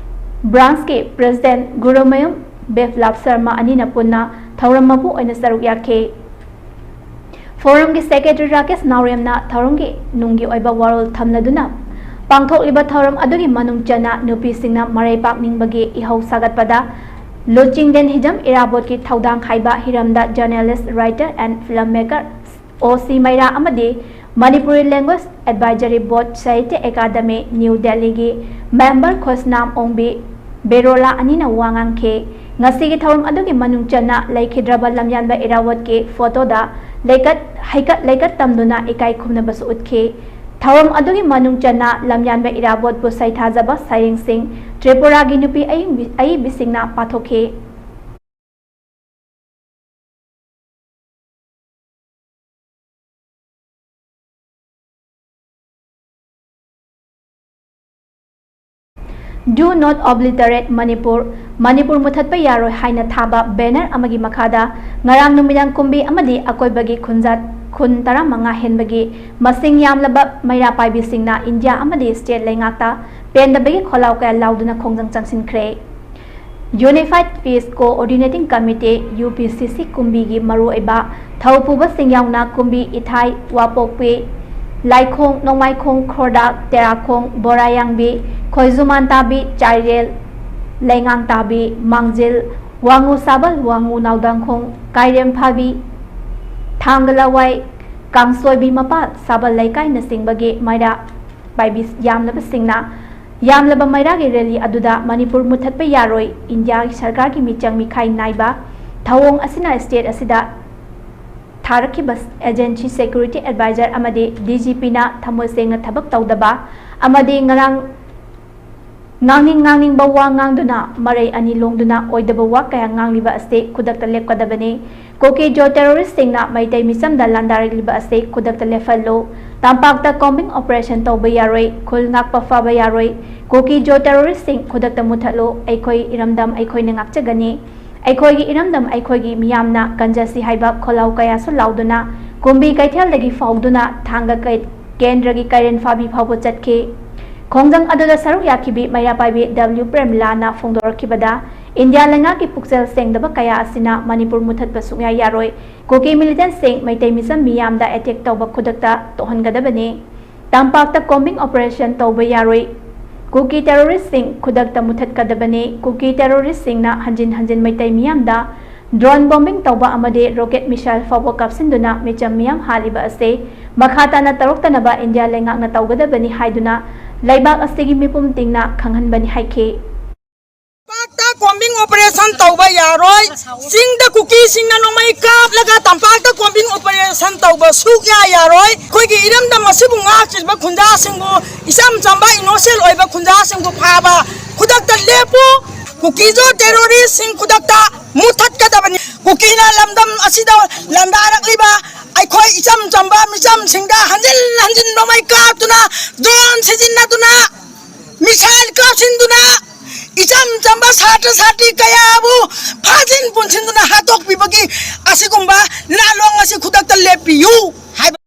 Branchꯀꯤ President ꯒꯨꯔꯨꯃꯌꯨꯝ ꯕꯤꯄ꯭ꯂꯕ ꯁꯔꯃ ꯑꯅꯤꯅ ꯄꯨꯟꯅ ꯊꯧꯔꯝ ꯃꯄꯨ ꯑꯣꯏꯅ ꯁꯔꯨꯛ ꯌꯥꯈꯤ꯫ Forumꯒꯤ Secretary ꯔꯥꯀꯦꯁ ꯅꯥꯎꯔꯦꯝꯅ ꯊꯧꯔꯝꯒꯤ ꯅꯨꯡꯒꯤ ꯑꯣꯏꯕ ꯋꯥꯔꯣꯜ ꯊꯝꯂꯗꯨꯅ, ꯄꯥꯡꯊꯣꯛꯂꯤꯕ ꯊꯧꯔꯝ ꯑꯗꯨꯒꯤ ꯃꯅꯨꯡ ꯆꯟꯅ ꯅꯨꯄꯤꯁꯤꯡꯅ ꯃꯔꯩ ꯄꯥꯛꯅꯤꯡꯕꯒꯤ ꯏꯍꯧ ꯁꯥꯒꯠꯄꯗ ꯂꯨꯆꯤꯡꯗꯦꯟ ꯍꯤꯖꯝ ꯏꯔꯥꯕꯣꯠꯀꯤ ꯊꯧꯗꯥꯡ ꯍꯥꯏꯕ ꯍꯤꯔꯝꯗ Journalist, Writer and Film Maker ꯑꯣ ꯁꯤ ꯃꯩꯔꯥ ꯑꯃꯗꯤ Manipuri Language Advisory Board Sahitya Akademi new ꯗꯦꯜꯂꯤꯒꯤ Member ꯈꯣꯁꯅꯥꯝ ꯑꯣꯡꯕꯤ ꯕꯦꯔꯣꯂꯥ ꯑꯅꯤꯅ ꯋꯥ ꯉꯥꯡꯈꯤ꯫ ꯉꯁꯤꯒꯤ ꯊꯧꯔꯝ ꯑꯗꯨꯒꯤ ꯃꯅꯨꯡ ꯆꯟꯅ ꯂꯩꯈꯤꯗ꯭ꯔꯕ ꯂꯝꯌꯥꯟꯕ ꯏꯔꯥꯕꯣꯠꯀꯤ photoꯗ ꯂꯩꯀꯠ, ꯍꯩꯀꯠ ꯂꯩꯀꯠ ꯇꯝꯗꯨꯅ ꯏꯀꯥꯏ ꯈꯨꯝꯅꯕꯁꯨ ꯎꯠꯈꯤ꯫ ꯊꯧꯔꯝ ꯑꯗꯨꯒꯤ ꯃꯅꯨꯡ ꯆꯟꯅ ꯂꯝꯌꯥꯟꯕ ꯏꯔꯥꯕꯣꯠꯄꯨ ꯁꯩꯊꯥꯖꯕ ꯁꯩꯔꯦꯡꯁꯤꯡ ꯇ꯭ꯔꯤꯄꯨꯔꯥꯒꯤ ꯅꯨꯄꯤ ꯑꯏꯪꯕꯤ-, ꯑꯏꯕꯤꯁꯤꯡꯅ ꯄꯥꯊꯣꯛꯈꯤ꯫ Do not obliterate Manipur, Manipur ꯃꯨꯊꯠꯄ ꯌꯥꯔꯣꯏ ꯍꯥꯏꯅ ꯊꯥꯕ banner ꯑꯃꯒꯤ ꯃꯈꯥꯗ ꯉꯔꯥꯡ ꯅꯨꯃꯤꯗꯥꯡ ꯀꯨꯝꯕꯤ ꯑꯃꯗꯤ ꯑꯀꯣꯏꯕꯒꯤ ꯈꯨꯟꯖꯥ-, ꯈꯨꯟ ꯇꯔꯥꯃꯉꯥ ꯍꯦꯟꯕꯒꯤ ꯃꯁꯤꯡ ꯌꯥꯝꯂꯕ ꯃꯩꯔꯥ ꯄꯥꯏꯕꯤꯁꯤꯡꯅ ꯏꯟꯗꯤꯌꯥ ꯑꯃꯗꯤ state ꯂꯩꯉꯥꯛꯇ ꯄꯦꯟꯗꯕꯒꯤ ꯈꯣꯜꯂꯥꯎ ꯀꯌꯥ ꯂꯥꯎꯗꯨꯅ ꯈꯣꯡꯖꯪ ꯆꯪꯁꯤꯟꯈ꯭ꯔꯦ꯫ Unified Peace Coordinating Committee, U P C C, ꯀꯨꯝꯕꯤꯒꯤ ꯃꯔꯨꯑꯣꯏꯕ ꯊꯧ ꯄꯨꯕꯁꯤꯡ ꯌꯥꯎꯅ ꯀꯨꯝꯕꯤ ꯏꯊꯥꯏ, ꯋꯥꯄꯣꯛꯄꯤ, ꯂꯥꯏꯈꯣꯡ, ꯅꯣꯡꯃꯥꯏꯈꯣꯡ, ꯈꯣꯔꯗꯥꯛ, ꯇꯦꯔꯥꯈꯣꯡ, ꯕꯣꯔꯥꯌꯥꯡꯕꯤ, ꯈꯣꯏꯖꯨꯃꯥꯟꯇꯥꯕꯤ, ꯆꯥꯏꯔꯦꯜ, ꯂꯩꯉꯥꯡ ꯇꯥꯕꯤ, ꯃꯥꯡꯖꯤꯜ, ꯋꯥꯉꯨ ꯁꯥꯕꯜ, ꯋꯥꯉꯨ ꯅꯥꯎꯗꯥꯡꯈꯣꯡ, ꯀꯥꯏꯔꯦꯝ ꯐꯥꯕꯤ, ꯊꯥꯡꯒ ꯂꯋꯥꯏ, ꯀꯥꯡꯁꯣꯏꯕꯤ ꯃꯄꯥ, ꯁꯥꯕꯜ ꯂꯩꯀꯥꯏꯅꯆꯤꯡꯕꯒꯤ ꯃꯩꯔꯥ ꯄꯥꯏꯕꯤ ꯌꯥꯝꯂꯕꯁꯤꯡꯅ ꯌꯥꯝꯂꯕ ꯃꯩꯔꯥꯒꯤ ꯔꯦꯂꯤ ꯑꯗꯨꯗ ꯃꯅꯤꯄꯨꯔ ꯃꯨꯠꯊꯠꯄ ꯌꯥꯔꯣꯏ, ꯏꯟꯗꯤꯌꯥꯒꯤ ꯁꯔꯀꯥꯔꯒꯤ ꯃꯤꯆꯪ ꯃꯤꯈꯥꯏ ꯅꯥꯏꯕ ꯊꯧꯑꯣꯡ ꯑꯁꯤꯅ ꯁ꯭ꯇꯦꯠ ꯑꯁꯤꯗ ꯊꯥꯔꯛꯈꯤꯕ ꯑꯦꯖꯦꯟꯁꯤ ꯁꯦꯀ꯭ꯌꯨꯔꯤꯇꯤ ꯑꯦꯗꯚꯥꯏꯖꯔ ꯑꯃꯗꯤ ꯗꯤ ꯖꯤ ꯄꯤꯅ ꯊꯃꯣꯏ ꯁꯦꯡꯅ ꯊꯕꯛ ꯇꯧꯗꯕ ꯑꯃꯗꯤ ꯉꯔꯥꯡ ꯉꯥꯡꯅꯤꯡ ꯉꯥꯡꯅꯤꯡꯕ ꯋꯥ ꯉꯥꯡꯗꯨꯅ, ꯃꯔꯩ ꯑꯅꯤ ꯂꯣꯡꯗꯨꯅ ꯑꯣꯏꯗꯕ ꯋꯥ ꯀꯌꯥ ꯉꯥꯡꯂꯤꯕ ꯑꯁꯤ ꯈꯨꯗꯛꯇ ꯂꯦꯞꯀꯗꯕꯅꯤ꯫ ꯀꯨꯀꯤ ꯖꯣ ꯇꯦꯔꯣꯔꯤꯁꯁꯤꯡꯅ ꯃꯩꯇꯩ ꯃꯤꯆꯝꯗ ꯂꯥꯟꯗꯥꯔꯛꯂꯤꯕ ꯑꯁꯤ ꯈꯨꯗꯛꯇ ꯂꯦꯞꯍꯜꯂꯨ꯫ ꯇꯝꯄꯥꯛꯇ ꯀꯣꯝꯕꯤꯡ ꯑꯣꯄꯔꯦꯁꯟ ꯇꯧꯕ ꯌꯥꯔꯣꯏ, ꯈꯨꯜ ꯉꯥꯛꯄ ꯐꯕ ꯌꯥꯔꯣꯏ꯫ ꯀꯨꯀꯤ ꯖꯣ ꯇꯦꯔꯣꯔꯤꯁꯁꯤꯡ ꯈꯨꯗꯛꯇ ꯃꯨꯠꯊꯠꯂꯨ꯫ ꯑꯩꯈꯣꯏ ꯏꯔꯝꯗꯝ ꯑꯩꯈꯣꯏꯅ ꯉꯥꯛꯆꯒꯅꯤ꯫ ꯑꯩꯈꯣꯏꯒꯤ ꯏꯔꯝꯗꯝ ꯑꯩꯈꯣꯏꯒꯤ ꯃꯤꯌꯥꯝꯅ ꯀꯟꯖꯁꯤ ꯍꯥꯏꯕ ꯈꯣꯜꯂꯥꯎ ꯀꯌꯥꯁꯨ ꯂꯥꯎꯗꯨꯅ ꯀꯨꯝꯕꯤ ꯀꯩꯊꯦꯜꯗꯒꯤ ꯐꯥꯎꯗꯨꯅ ꯊꯥꯡꯒ ꯀꯩ-, ꯀꯦꯟꯗ꯭ꯔꯒꯤ ꯀꯩꯔꯦꯟ ꯐꯥꯕꯤ ꯐꯥꯎꯕ ꯆꯠꯈꯤ꯫ ꯈꯣꯡꯖꯪ ꯑꯗꯨꯗ ꯁꯔꯨꯛ ꯌꯥꯈꯤꯕꯤ ꯃꯩꯔꯥ ꯄꯥꯏꯕꯤ ꯗꯕ꯭ꯂꯤꯎ ꯄ꯭ꯔꯦꯝꯂꯥꯅ ꯐꯣꯡꯗꯣꯔꯛꯈꯤꯕꯗ, ꯏꯟꯗꯤꯌꯥ ꯂꯩꯉꯥꯛꯀꯤ ꯄꯨꯛꯆꯦꯜ ꯁꯦꯡꯗꯕ ꯀꯌꯥ ꯑꯁꯤꯅ ꯃꯅꯤꯄꯨꯔ ꯃꯨꯠꯊꯠꯄ ꯁꯨꯡꯌꯥ ꯌꯥꯔꯣꯏ꯫ ꯀꯨꯀꯤ ꯃꯤꯂꯤꯇꯦꯟꯠꯁꯤꯡ ꯃꯩꯇꯩ ꯃꯤꯆꯝ ꯃꯤꯌꯥꯝꯗ ꯑꯦꯇꯦꯛ ꯇꯧꯕ ꯈꯨꯗꯛꯇ ꯇꯣꯛꯍꯟꯒꯗꯕꯅꯤ꯫ ꯇꯝꯄꯥꯛꯇ ꯀꯣꯝꯕꯤꯡ ꯑꯣꯄꯔꯦꯁꯟ ꯇꯧꯕ ꯌꯥꯔꯣꯏ꯫ ꯀꯨꯀꯤ ꯇꯦꯔꯣꯔꯤꯁꯁꯤꯡ ꯈꯨꯗꯛꯇ ꯃꯨꯠꯊꯠꯀꯗꯕꯅꯤ꯫ ꯀꯨꯀꯤ ꯇꯦꯔꯣꯔꯤꯁꯁꯤꯡꯅ ꯍꯟꯖꯤꯟ ꯍꯟꯖꯤꯟ ꯃꯩꯇꯩ ꯃꯤꯌꯥꯝꯗ ꯗ꯭ꯔꯣꯟ ꯕꯣꯝꯕꯤꯡ ꯇꯧꯕ ꯑꯃꯗꯤ ꯔꯣꯀꯦꯠ ꯃꯤꯁꯥꯏꯜ ꯐꯥꯎꯕ ꯀꯥꯞꯁꯤꯟꯗꯨꯅ ꯃꯤꯆꯝ ꯃꯤꯌꯥꯝ ꯍꯥꯠꯂꯤꯕ ꯑꯁꯤ ꯃꯈꯥ ꯇꯥꯅ ꯇꯧꯔꯛꯇꯅꯕ ꯏꯟꯗꯤꯌꯥ ꯂꯩꯉꯥꯛꯅ ꯇꯧꯒꯗꯕꯅꯤ ꯍꯥꯏꯗꯨꯅ ꯂꯩꯕꯥꯛ ꯑꯁꯤꯒꯤ ꯃꯤꯄꯨꯝ ꯇꯤꯡꯅ ꯈꯪꯍꯟꯕꯅꯤ ꯍꯥꯏꯈꯤ꯫ ꯇꯝꯄꯥꯛꯇ ꯀꯣꯝꯕꯤꯡ ꯑꯣꯄꯔꯦꯁꯟ ꯇꯧꯕ ꯌꯥꯔꯣꯏ꯫ ꯆꯤꯡꯗ ꯀꯨꯀꯤꯁꯤꯡꯅ ꯅꯣꯡꯃꯩ ꯀꯥꯞꯂꯒ ꯇꯝꯄꯥꯛꯇ ꯀꯣꯝꯕꯤꯡ ꯑꯣꯄꯔꯦꯁꯟ ꯇꯧꯕ ꯁꯨꯛꯌꯥ ꯌꯥꯔꯣꯏ꯫ ꯑꯩꯈꯣꯏꯒꯤ ꯏꯔꯝꯗꯝ ꯑꯁꯤꯕꯨ ꯉꯥꯛꯆꯔꯤꯕ ꯈꯨꯟꯖꯥꯁꯤꯡꯕꯨ, ꯏꯆꯝ ꯆꯝꯕ ꯏꯅꯣꯁꯦꯟ ꯑꯣꯏꯕ ꯈꯨꯟꯖꯥꯁꯤꯡꯕꯨ ꯐꯥꯕ ꯈꯨꯗꯛꯇ ꯂꯦꯞꯄꯨ꯫ ꯀꯨꯀꯤꯖꯣ ꯇꯦꯔꯣꯔꯤꯁꯁꯤꯡ ꯈꯨꯗꯛꯇ ꯃꯨꯊꯠꯀꯗꯕꯅꯤ꯫ ꯀꯨꯀꯤꯅ ꯂꯝꯗꯝ ꯑꯁꯤꯗ ꯂꯥꯟꯗꯥꯔꯛꯂꯤꯕ ꯑꯩꯈꯣꯏ ꯏꯆꯝ ꯆꯝꯕ ꯃꯤꯆꯝꯁꯤꯡꯗ ꯍꯟꯖꯤꯟ ꯍꯟꯖꯤꯟ ꯅꯣꯡꯃꯩ ꯀꯥꯞꯇꯨꯅ, ꯗ꯭ꯔꯣꯟ ꯁꯤꯖꯤꯟꯅꯗꯨꯅ, ꯃꯤꯁꯥꯏꯜ ꯀꯥꯞꯁꯤꯟꯗꯨꯅ ꯏꯆꯝ ꯆꯝꯕ ꯁꯥꯇ꯭ꯔ ꯁꯥꯇ꯭ꯔꯤ ꯀꯌꯥꯕꯨ ꯐꯥꯖꯤꯟ ꯄꯨꯟꯁꯤꯟꯗꯨꯅ ꯍꯥꯠꯇꯣꯛꯄꯤꯕꯒꯤ ꯑꯁꯤꯒꯨꯝꯕ ꯂꯥꯟꯂꯣꯡ ꯑꯁꯤ ꯈꯨꯗꯛꯇ ꯂꯦꯞꯄꯤꯌꯨ ꯍꯥꯏꯕ꯫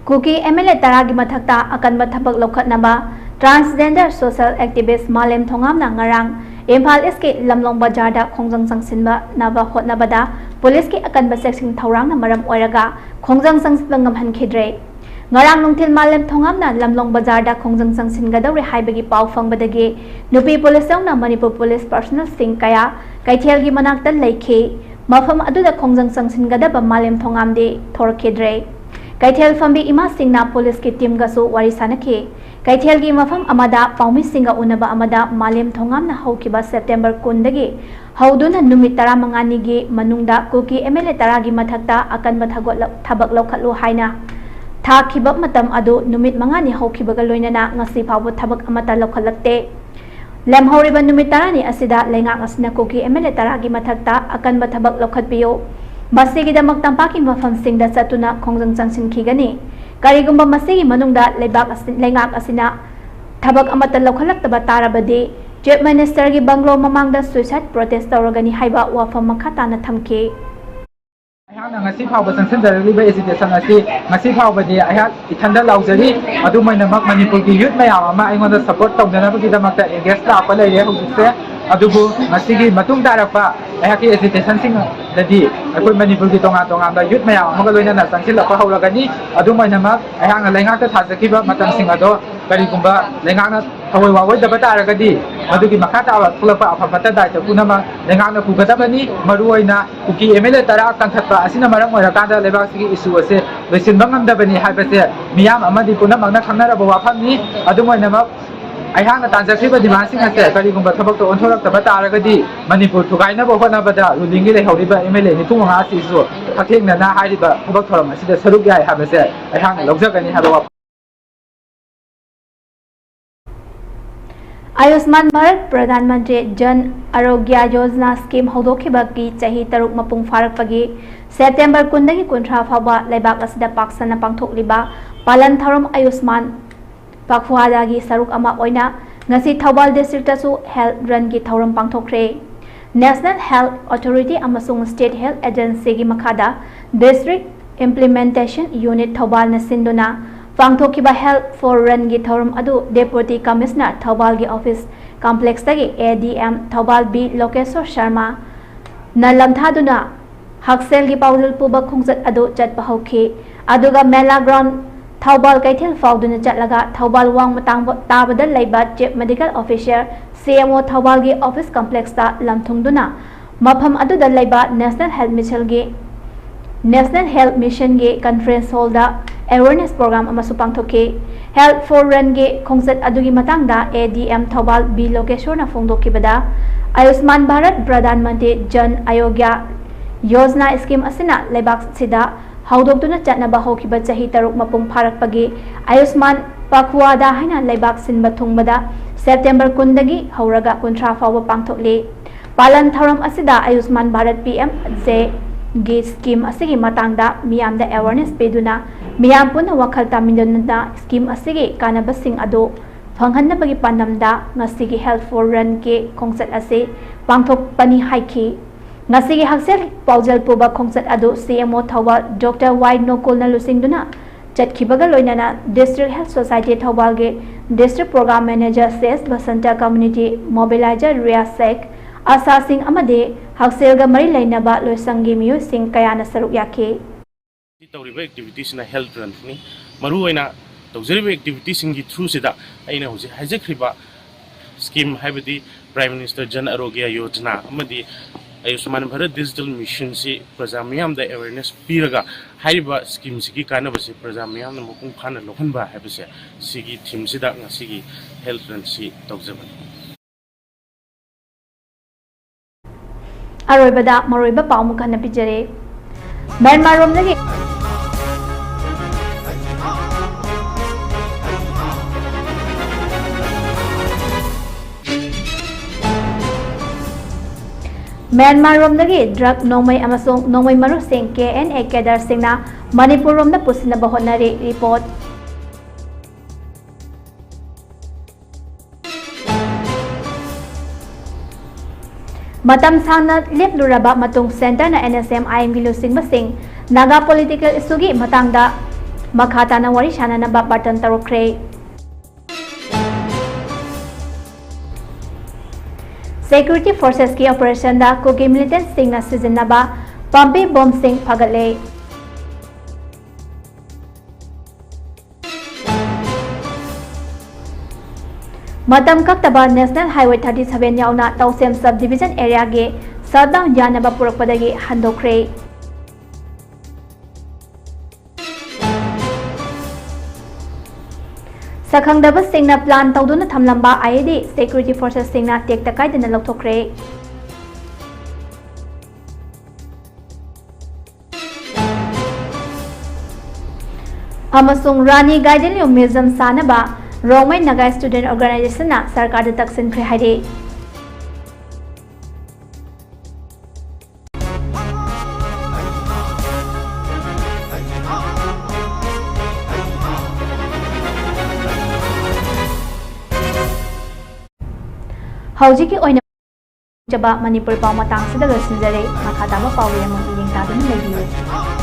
ꯀꯨꯀꯤ ꯑꯦꯝ ꯑꯦꯜ ꯑꯦ ꯇꯔꯥꯒꯤ ꯃꯊꯛꯇ ꯑꯀꯟꯕ ꯊꯕꯛ ꯂꯧꯈꯠꯅꯕ transgender social activist ꯃꯥꯂꯦꯝ ꯊꯣꯉꯥꯝꯅ ꯉꯔꯥꯡ ꯏꯝꯐꯥꯜ ꯏꯁꯀꯤ ꯂꯝꯂꯣꯡ ꯕꯖꯥꯔꯗ ꯈꯣꯡꯖꯪ ꯆꯪꯁꯤꯟꯅꯕ ꯍꯣꯠꯅꯕꯗ ꯄꯨꯂꯤꯁꯀꯤ ꯑꯀꯟꯕ ꯆꯦꯛꯁꯤꯟ ꯊꯧꯔꯥꯡꯅ ꯃꯔꯝ ꯑꯣꯏꯔꯒ ꯈꯣꯡꯖꯪ ꯆꯪꯁꯤꯟꯕ ꯉꯝꯍꯟꯈꯤꯗ꯭ꯔꯦ꯫ ꯉꯔꯥꯡ ꯅꯨꯡꯊꯤꯜ ꯃꯥꯂꯦꯝ ꯊꯣꯉꯥꯝꯅ ꯂꯝꯂꯣꯡ ꯕꯖꯥꯔꯗ ꯈꯣꯡꯖꯪ ꯆꯪꯁꯤꯟꯒꯗꯧꯔꯦ ꯍꯥꯏꯕꯒꯤ ꯄꯥꯎ ꯐꯪꯕꯗꯒꯤ ꯅꯨꯄꯤ ꯄꯨꯂꯤꯁ ꯌꯥꯎꯅ ꯃꯅꯤꯄꯨꯔ ꯄꯨꯂꯤꯁ ꯄꯥꯔꯁꯣꯅꯦꯜꯁꯤꯡ ꯀꯌꯥ ꯀꯩꯊꯦꯜꯒꯤ ꯃꯅꯥꯛꯇ ꯂꯩꯈꯤ꯫ ꯃꯐꯝ ꯑꯗꯨꯗ ꯈꯣꯡꯖꯪ ꯆꯪꯁꯤꯟꯒꯗꯕ ꯃꯥꯂꯦꯝ ꯊꯣꯉꯥꯝꯗꯤ ꯊꯣꯔꯛꯈꯤꯗ꯭ꯔꯦ꯫ ꯀꯩꯊꯦꯜ ꯐꯝꯕꯤ ꯏꯃꯥꯁꯤꯡꯅ ꯄꯨꯂꯤꯁꯀꯤ ꯇꯤꯝꯒꯁꯨ ꯋꯥꯔꯤ ꯁꯥꯅꯈꯤ꯫ ꯀꯩꯊꯦꯜꯒꯤ ꯃꯐꯝ ꯑꯃꯗ ꯄꯥꯎꯃꯤꯁꯤꯡꯒ ꯎꯅꯕ ꯑꯃꯗ ꯃꯥꯂꯦꯝ ꯊꯣꯉꯥꯝꯅ ꯍꯧꯈꯤꯕ ꯁꯦꯞꯇꯦꯝꯕꯔ ꯀꯨꯟꯗꯒꯤ ꯍꯧꯗꯨꯅ ꯅꯨꯃꯤꯠ ꯇꯔꯥꯃꯉꯥꯅꯤꯒꯤ ꯃꯅꯨꯡꯗ ꯀꯨꯀꯤ ꯑꯦꯝ ꯑꯦꯜ ꯑꯦ ꯇꯔꯥꯒꯤ ꯃꯊꯛꯇ ꯑꯀꯟꯕ ꯊꯕꯛ ꯂꯧ-, ꯊꯕꯛ ꯂꯧꯈꯠꯂꯨ ꯍꯥꯏꯅ ꯊꯥꯈꯤꯕ ꯃꯇꯝ ꯑꯗꯨ ꯅꯨꯃꯤꯠ ꯃꯉꯥꯅꯤ ꯍꯧꯈꯤꯕꯒ ꯂꯣꯏꯅꯅ ꯉꯁꯤ ꯐꯥꯎꯕ ꯊꯕꯛ ꯑꯃꯠꯇ ꯂꯧꯈꯠꯂꯛꯇꯦ꯫ ꯂꯦꯝꯍꯧꯔꯤꯕ ꯅꯨꯃꯤꯠ ꯇꯔꯥꯅꯤ ꯑꯁꯤꯗ ꯂꯩꯉꯥꯛ ꯑꯁꯤꯅ ꯀꯨꯀꯤ ꯑꯦꯝ ꯑꯦꯜ ꯑꯦ ꯇꯔꯥꯒꯤ ꯃꯊꯛꯇ ꯑꯀꯟꯕ ꯊꯕꯛ ꯂꯧꯈꯠꯄꯤꯌꯨ꯫ ꯃꯁꯤꯒꯤꯗꯃꯛ ꯇꯝꯄꯥꯛꯀꯤ ꯃꯐꯝꯁꯤꯡꯗ ꯆꯠꯇꯨꯅ ꯈꯣꯡꯖꯪ ꯆꯪꯁꯤꯟꯈꯤꯒꯅꯤ꯫ ꯀꯔꯤꯒꯨꯝꯕ ꯃꯁꯤꯒꯤ ꯃꯅꯨꯡꯗ ꯂꯩꯕꯥꯛ ꯑꯁꯤ, ꯂꯩꯉꯥꯛ ꯑꯁꯤꯅ ꯊꯕꯛ ꯑꯃꯠꯇ ꯂꯧꯈꯠꯂꯛꯇꯕ ꯇꯥꯔꯕꯗꯤ ꯆꯤꯐ ꯃꯤꯅꯤꯁꯇꯔꯒꯤ ꯕꯪꯒ꯭ꯂꯣ ꯃꯃꯥꯡꯗ ꯁꯨꯏꯁꯥꯏꯠ ꯄ꯭ꯔꯣꯇꯦꯁ ꯇꯧꯔꯒꯅꯤ ꯍꯥꯏꯕ ꯋꯥꯐꯝ ꯃꯈꯥ ꯇꯥꯅ ꯊꯝꯈꯤ꯫ ꯑꯩꯍꯥꯛꯅ ꯉꯁꯤ ꯐꯥꯎꯕ ꯆꯪꯁꯤꯟꯖꯔꯛꯂꯤꯕ ꯑꯦꯖꯤꯇꯦꯁꯟ ꯑꯁꯤ ꯉꯁꯤ ꯐꯥꯎꯕꯗꯤ ꯑꯩꯍꯥꯛ ꯏꯊꯟꯗ ꯂꯥꯎꯖꯔꯤ꯫ ꯑꯗꯨꯝ ꯑꯣꯏꯅꯃꯛ ꯃꯅꯤꯄꯨꯔꯒꯤ ꯌꯨꯠ ꯃꯌꯥꯝ ꯑꯃ ꯑꯩꯉꯣꯟꯗ ꯁꯄꯣꯔꯠ ꯇꯧꯅꯅꯕꯒꯤꯗꯃꯛꯇ ꯑꯦꯡꯒꯦꯖ ꯂꯥꯛꯄ ꯂꯩꯔꯦ ꯍꯧꯖꯤꯛꯁꯦ꯫ ꯑꯗꯨꯕꯨ ꯃꯁꯤꯒꯤ ꯃꯇꯨꯡ ꯇꯥꯔꯛꯄ ꯑꯩꯍꯥꯛꯀꯤ ꯑꯦꯖꯤꯇꯦꯁꯟꯁꯤꯡꯗꯗꯤ ꯑꯩꯈꯣꯏ ꯃꯅꯤꯄꯨꯔꯒꯤ ꯇꯣꯉꯥꯟ ꯇꯣꯉꯥꯟꯕ ꯌꯨꯠ ꯃꯌꯥꯝ ꯑꯃꯒ ꯂꯣꯏꯅꯅ ꯆꯪꯁꯤꯜꯂꯛꯄ ꯍꯧꯔꯒꯅꯤ꯫ ꯑꯗꯨꯝ ꯑꯣꯏꯅꯃꯛ ꯑꯩꯍꯥꯛꯅ ꯂꯩꯉꯥꯛꯇ ꯊꯥꯖꯈꯤꯕ ꯃꯇꯝꯁꯤꯡ ꯑꯗꯣ ꯀꯔꯤꯒꯨꯝꯕ ꯂꯩꯉꯥꯛꯅ ꯊꯋꯥꯏ ꯋꯥꯑꯣꯏꯗꯕ ꯇꯥꯔꯒꯗꯤ ꯃꯗꯨꯒꯤ ꯃꯈꯥ ꯇꯥꯕ ꯊꯣꯛꯂꯛꯄ ꯑꯐ ꯐꯠꯇ ꯗꯥꯏꯇ ꯄꯨꯝꯅꯃꯛ ꯂꯩꯉꯥꯛꯅ ꯄꯨꯒꯗꯕꯅꯤ꯫ ꯃꯔꯨꯑꯣꯏꯅ ꯀꯨꯀꯤ ꯑꯦꯝ ꯑꯦꯜ ꯑꯦ ꯇꯔꯥ ꯀꯟꯈꯠꯄ ꯑꯁꯤꯅ ꯃꯔꯝ ꯑꯣꯏꯔꯀꯥꯟꯗ ꯂꯩꯕꯥꯛꯁꯤꯒꯤ ꯏꯁꯨ ꯑꯁꯦ ꯂꯣꯏꯁꯤꯟꯕ ꯉꯝꯗꯕꯅꯤ ꯍꯥꯏꯕꯁꯦ ꯃꯤꯌꯥꯝ ꯑꯃꯗꯤ ꯄꯨꯝꯅꯃꯛꯅ ꯈꯪꯅꯔꯕ ꯋꯥꯐꯝꯅꯤ꯫ ꯑꯗꯨꯝ ꯑꯣꯏꯅꯃꯛ ꯑꯩꯍꯥꯛꯅ ꯇꯥꯟꯖꯈ꯭ꯔꯤꯕ ꯗꯤꯃꯥꯟꯁꯤꯡ ꯑꯁꯦ ꯀꯔꯤꯒꯨꯝꯕ ꯊꯕꯛꯇ ꯑꯣꯟꯊꯣꯔꯛꯇꯕ ꯇꯥꯔꯒꯗꯤ ꯃꯅꯤꯄꯨꯔ ꯊꯨꯒꯥꯏꯅꯕ ꯍꯣꯠꯅꯕꯗ ꯔꯨꯂꯤꯡꯒꯤ ꯂꯩꯍꯧꯔꯤꯕ ꯑꯦꯝ ꯑꯦꯜ ꯑꯦ ꯅꯤꯐꯨ ꯃꯉꯥ ꯑꯁꯤꯁꯨ ꯍꯛꯊꯦꯡꯅꯅ ꯍꯥꯏꯔꯤꯕ ꯊꯕꯛ ꯊꯧꯔꯝ ꯑꯁꯤꯗ ꯁꯔꯨꯛ ꯌꯥꯏ ꯍꯥꯏꯕꯁꯦ ꯑꯩꯍꯥꯛꯅ ꯂꯧꯖꯒꯅꯤ ꯍꯥꯏꯕ ꯋꯥꯐꯝ꯫ ꯑꯌꯨꯁꯃꯥꯟ ꯚꯥꯔꯠ ꯄ꯭ꯔꯙꯥꯟ ꯃꯟꯇ꯭ꯔꯤ ꯖꯟ ꯑꯔꯣꯒ꯭ꯌ ꯌꯣꯖꯅꯥ ꯁ꯭ꯀꯤꯝ ꯍꯧꯗꯣꯛꯈꯤꯕꯒꯤ ꯆꯍꯤ ꯇꯔꯨꯛ ꯃꯄꯨꯡ ꯐꯥꯔꯛꯄꯒꯤ ꯁꯦꯞꯇꯦꯝꯕꯔ ꯀꯨꯟꯗꯒꯤ ꯀꯨꯟꯊ꯭ꯔꯥ ꯐꯥꯎꯕ ꯂꯩꯕꯥꯛ ꯑꯁꯤꯗ ꯄꯥꯛ ꯁꯟꯅ ꯄꯥꯡꯊꯣꯛꯂꯤꯕ ꯄꯥꯂꯟ ꯊꯧꯔꯝ ꯑꯌꯨꯁꯃꯥꯟ ꯄꯈꯋꯥꯗꯥꯒꯤ ꯁꯔꯨꯛ ꯑꯃ ꯑꯣꯏꯅ ꯉꯁꯤ ꯊꯧꯕꯥꯜ ꯗꯤꯁꯇ꯭ꯔꯤꯛꯇꯁꯨ ꯍꯦꯜꯊ ꯔꯟꯒꯤ ꯊꯧꯔꯝ ꯄꯥꯡꯊꯣꯛꯈ꯭ꯔꯦ꯫ ꯅꯦꯁꯅꯦꯜ ꯍꯦꯜꯊ ꯑꯣꯊꯣꯔꯤꯇꯤ ꯑꯃꯁꯨꯡ ꯁ꯭ꯇꯦꯠ ꯍꯦꯜꯊ ꯑꯦꯖꯦꯟꯁꯤꯒꯤ ꯃꯈꯥꯗ ꯗꯤꯁꯇ꯭ꯔꯤꯛ ꯏꯝꯄ꯭ꯂꯤꯃꯦꯟꯇꯦꯁꯟ ꯌꯨꯅꯤꯠ ꯊꯧꯕꯥꯜꯅ ꯁꯤꯟꯗꯨꯅ ꯄꯥꯡꯊꯣꯛꯈꯤꯕ ꯍꯦꯜꯊ ꯐꯣꯔ ꯔꯟꯒꯤ ꯊꯧꯔꯝ ꯑꯗꯨ ꯗꯦꯄꯨꯇꯤ ꯀꯃꯤꯁꯅꯔ ꯊꯧꯕꯥꯜꯒꯤ ꯑꯣꯐꯤꯁ ꯀꯝꯄ꯭ꯂꯦꯛꯁꯇꯒꯤ ꯑꯦ ꯗꯤ ꯑꯦꯝ ꯊꯧꯕꯥꯜ ꯕꯤ ꯂꯣꯀꯦꯁꯣꯔ ꯁꯔꯃꯅ ꯂꯝꯊꯥꯗꯨꯅ ꯍꯛꯁꯦꯜꯒꯤ ꯄꯥꯎꯖꯦꯜ ꯄꯨꯕ ꯈꯣꯡꯆꯠ ꯑꯗꯨ ꯆꯠꯄ ꯍꯧꯈꯤ꯫ ꯑꯗꯨꯒ ꯃꯦꯂꯥ ꯒ꯭ꯔꯥꯎꯟ ꯊꯧꯕꯥꯜ ꯀꯩꯊꯦꯜ ꯐꯥꯎꯗꯨꯅ ꯆꯠꯂꯒ ꯊꯧꯕꯥꯜ ꯋꯥꯡꯃ ꯇꯥꯡꯕ-, ꯇꯥꯕꯗ ꯂꯩꯕ Chief Medical Officer, C M O ꯊꯧꯕꯥꯜꯒꯤ office complexꯇ ꯂꯝ ꯊꯨꯡꯗꯨꯅ ꯃꯐꯝ ꯑꯗꯨꯗ ꯂꯩꯕ National Health Missionꯒꯤ, National Health Missionꯒꯤ conference hallꯗ awareness program ꯑꯃꯁꯨ ꯄꯥꯡꯊꯣꯛꯈꯤ꯫ Health for Runꯒꯤ ꯈꯣꯡꯆꯠ ꯑꯗꯨꯒꯤ ꯃꯇꯥꯡꯗ A D M Thoubal B ꯂꯣꯀꯦꯁꯣꯔꯅ ꯐꯣꯡꯗꯣꯛꯈꯤꯕꯗ, Ayushman Bharat Pradhan Mantri Jan ꯑꯌꯣꯒ꯭ꯌ Yojana scheme ꯑꯁꯤꯅ ꯂꯩꯕꯥꯛꯁꯤꯗ ꯍꯧꯗꯣꯛꯇꯨꯅ ꯆꯠꯅꯕ ꯍꯧꯈꯤꯕ ꯆꯍꯤ ꯇꯔꯨꯛ ꯃꯄꯨꯡ ꯐꯥꯔꯛꯄꯒꯤ ꯑꯌꯨꯁꯃꯥꯟ ꯄꯈꯋꯥꯗꯥ ꯍꯥꯏꯅ ꯂꯩꯕꯥꯛ ꯁꯤꯟꯕ ꯊꯨꯡꯕꯗ September ꯀꯨꯟꯗꯒꯤ ꯍꯧꯔꯒ ꯀꯨꯟꯊ꯭ꯔꯥ ꯐꯥꯎꯕ ꯄꯥꯡꯊꯣꯛꯂꯤ꯫ ꯄꯥꯂꯟ ꯊꯧꯔꯝ ꯑꯁꯤꯗ ꯑꯌꯨꯁꯃꯥꯟ ꯚꯥꯔꯠ P M J ꯒꯤ scheme ꯑꯁꯤꯒꯤ ꯃꯇꯥꯡꯗ ꯃꯤꯌꯥꯝꯗ awareness ꯄꯤꯗꯨꯅ, ꯃꯤꯌꯥꯝ ꯄꯨꯟꯅ ꯋꯥꯈꯜ ꯇꯥꯃꯤꯟꯅꯗꯨꯅ scheme ꯑꯁꯤꯒꯤ ꯀꯥꯟꯅꯕꯁꯤꯡ ꯑꯗꯨ ꯐꯪꯍꯟꯅꯕꯒꯤ ꯄꯥꯟꯗꯝꯗ ꯉꯁꯤꯒꯤ Health for Runꯒꯤ ꯈꯣꯡꯆꯠ ꯑꯁꯤ ꯄꯥꯡꯊꯣꯛꯄꯅꯤ ꯍꯥꯏꯈꯤ꯫ ꯉꯁꯤꯒꯤ ꯍꯛꯁꯦꯜ ꯄꯥꯎꯖꯦꯜ ꯄꯨꯕ ꯈꯣꯡꯆꯠ ꯑꯗꯨ C M O Thoubal Doctor Y ꯅꯣꯀꯨꯜꯅ ꯂꯨꯆꯤꯡꯗꯨꯅ ꯆꯠꯈꯤꯕꯒ ꯂꯣꯏꯅꯅ District Health Society ꯊꯧꯕꯥꯜꯒꯤ District Program Manager C S Basanta, Community Mobilizer Riya Sheikh, ꯑꯁꯥꯁꯤꯡ ꯑꯃꯗꯤ ꯍꯛꯁꯦꯜꯒ ꯃꯔꯤ ꯂꯩꯅꯕ ꯂꯣꯏꯁꯪꯒꯤ ꯃꯤꯑꯣꯏꯁꯤꯡ ꯀꯌꯥꯅ ꯁꯔꯨꯛ ꯌꯥꯈꯤ꯫ ꯇꯧꯔꯤꯕ activityꯁꯤꯅ health runꯅꯤ꯫ ꯃꯔꯨꯑꯣꯏꯅ ꯇꯧꯖꯔꯤꯕ activityꯁꯤꯡꯒꯤ throughꯁꯤꯗ ꯑꯩꯅ ꯍꯧꯖꯤꯛ ꯍꯥꯏꯖꯈ꯭ꯔꯤꯕ scheme, ꯍꯥꯏꯕꯗꯤ Prime Minister Jan Arogya Yojana ꯑꯃꯗꯤ Ayushman Bharat Digital Missionꯁꯤ ꯄ꯭ꯔꯖꯥ ꯃꯤꯌꯥꯝꯗ awareness ꯄꯤꯔꯒ, ꯍꯥꯏꯔꯤꯕ schemeꯁꯤꯒꯤ ꯀꯥꯟꯅꯕꯁꯤ ꯄ꯭ꯔꯖꯥ ꯃꯤꯌꯥꯝꯅ ꯃꯄꯨꯡ ꯐꯥꯅ ꯂꯧꯍꯟꯕ ꯍꯥꯏꯕꯁꯦ, ꯁꯤꯒꯤ themeꯁꯤꯗ ꯉꯁꯤꯒꯤ health runꯁꯤ ꯇꯧꯖꯕꯅꯤ꯫ ꯑꯔꯣꯏꯕꯗ ꯃꯔꯨꯑꯣꯏꯕ ꯄꯥꯎ ꯑꯃꯨꯛ ꯍꯟꯅ ꯄꯤꯖꯔꯤ꯫ ꯃ꯭ꯌꯥꯟꯃꯥꯔ ꯔꯣꯝꯗꯒꯤ, ꯃ꯭ꯌꯥꯟꯃꯥꯔ ꯔꯣꯝꯗꯒꯤ drug, ꯅꯣꯡꯃꯩ ꯑꯃꯁꯨꯡ ꯅꯣꯡꯃꯩ ꯃꯔꯨꯁꯤꯡ K N A cadreꯁꯤꯡꯅ ꯃꯅꯤꯄꯨꯔ ꯔꯣꯝꯗ ꯄꯨꯁꯤꯟꯅꯕ ꯍꯣꯠꯅꯔꯤ꯫ Report꯫ ꯃꯇꯝ ꯁꯥꯡꯅ ꯂꯦꯞꯂꯨꯔꯕ ꯃꯇꯨꯡ centreꯅ N S M I Mꯒꯤ ꯂꯨꯆꯤꯡꯕꯁꯤꯡ Naga political issueꯒꯤ ꯃꯇꯥꯡꯗ ꯃꯈꯥ ꯇꯥꯅ ꯋꯥꯔꯤ ꯁꯥꯅꯅꯕ bargain ꯇꯧꯔꯛꯈ꯭ꯔꯦ꯫ Security forcesꯀꯤ operationꯗ ꯀꯨꯀꯤ militantꯁꯤꯡꯅ ꯁꯤꯖꯤꯟꯅꯕ ꯄꯥꯝꯕꯤ ꯕꯣꯝꯁꯤꯡ ꯐꯥꯒꯠꯂꯦ꯫ ꯃꯇꯝ ꯀꯛꯇꯕ National Highway thirty seven ꯌꯥꯎꯅ ꯇꯧꯁꯦꯝ Sub Division areaꯒꯤ shutdown ꯌꯥꯅꯕ ꯄꯨꯔꯛꯄꯗꯒꯤ ꯍꯟꯗꯣꯛꯈ꯭ꯔꯦ꯫ ꯁꯛꯈꯪꯗꯕꯁꯤꯡꯅ plan ꯇꯧꯗꯨꯅ ꯊꯝꯂꯝꯕ IED security forcesꯁꯤꯡꯅ ꯇꯦꯛꯇ ꯀꯥꯏꯗꯅ ꯂꯧꯊꯣꯛꯈ꯭ꯔꯦ꯫ ꯑꯃꯁꯨꯡ ꯔꯥꯅꯤ ꯒꯥꯏꯗꯤꯟꯂꯤꯎ Museum ꯁꯥꯅꯕ ꯔꯣꯡꯃꯩ Naga Student Organizationꯅ ꯁꯔꯀꯥꯔꯗ ꯇꯛꯁꯤꯟꯈ꯭ꯔꯦ ꯍꯥꯏꯔꯤ꯫ ꯍꯧꯖꯤꯛꯀꯤ ꯑꯣꯏꯅ ꯆꯕ ꯃꯅꯤꯄꯨꯔ ꯄꯥꯎ ꯃꯇꯥꯡꯁꯤꯗ ꯂꯣꯏꯁꯤꯟꯖꯔꯦ꯫ ꯃꯈꯥ ꯇꯥꯕ ꯄꯥꯎ ꯑꯃꯨꯛ ꯃꯤꯠꯌꯦꯡ ꯇꯥꯗꯨꯅ ꯂꯩꯕꯤꯌꯨ꯫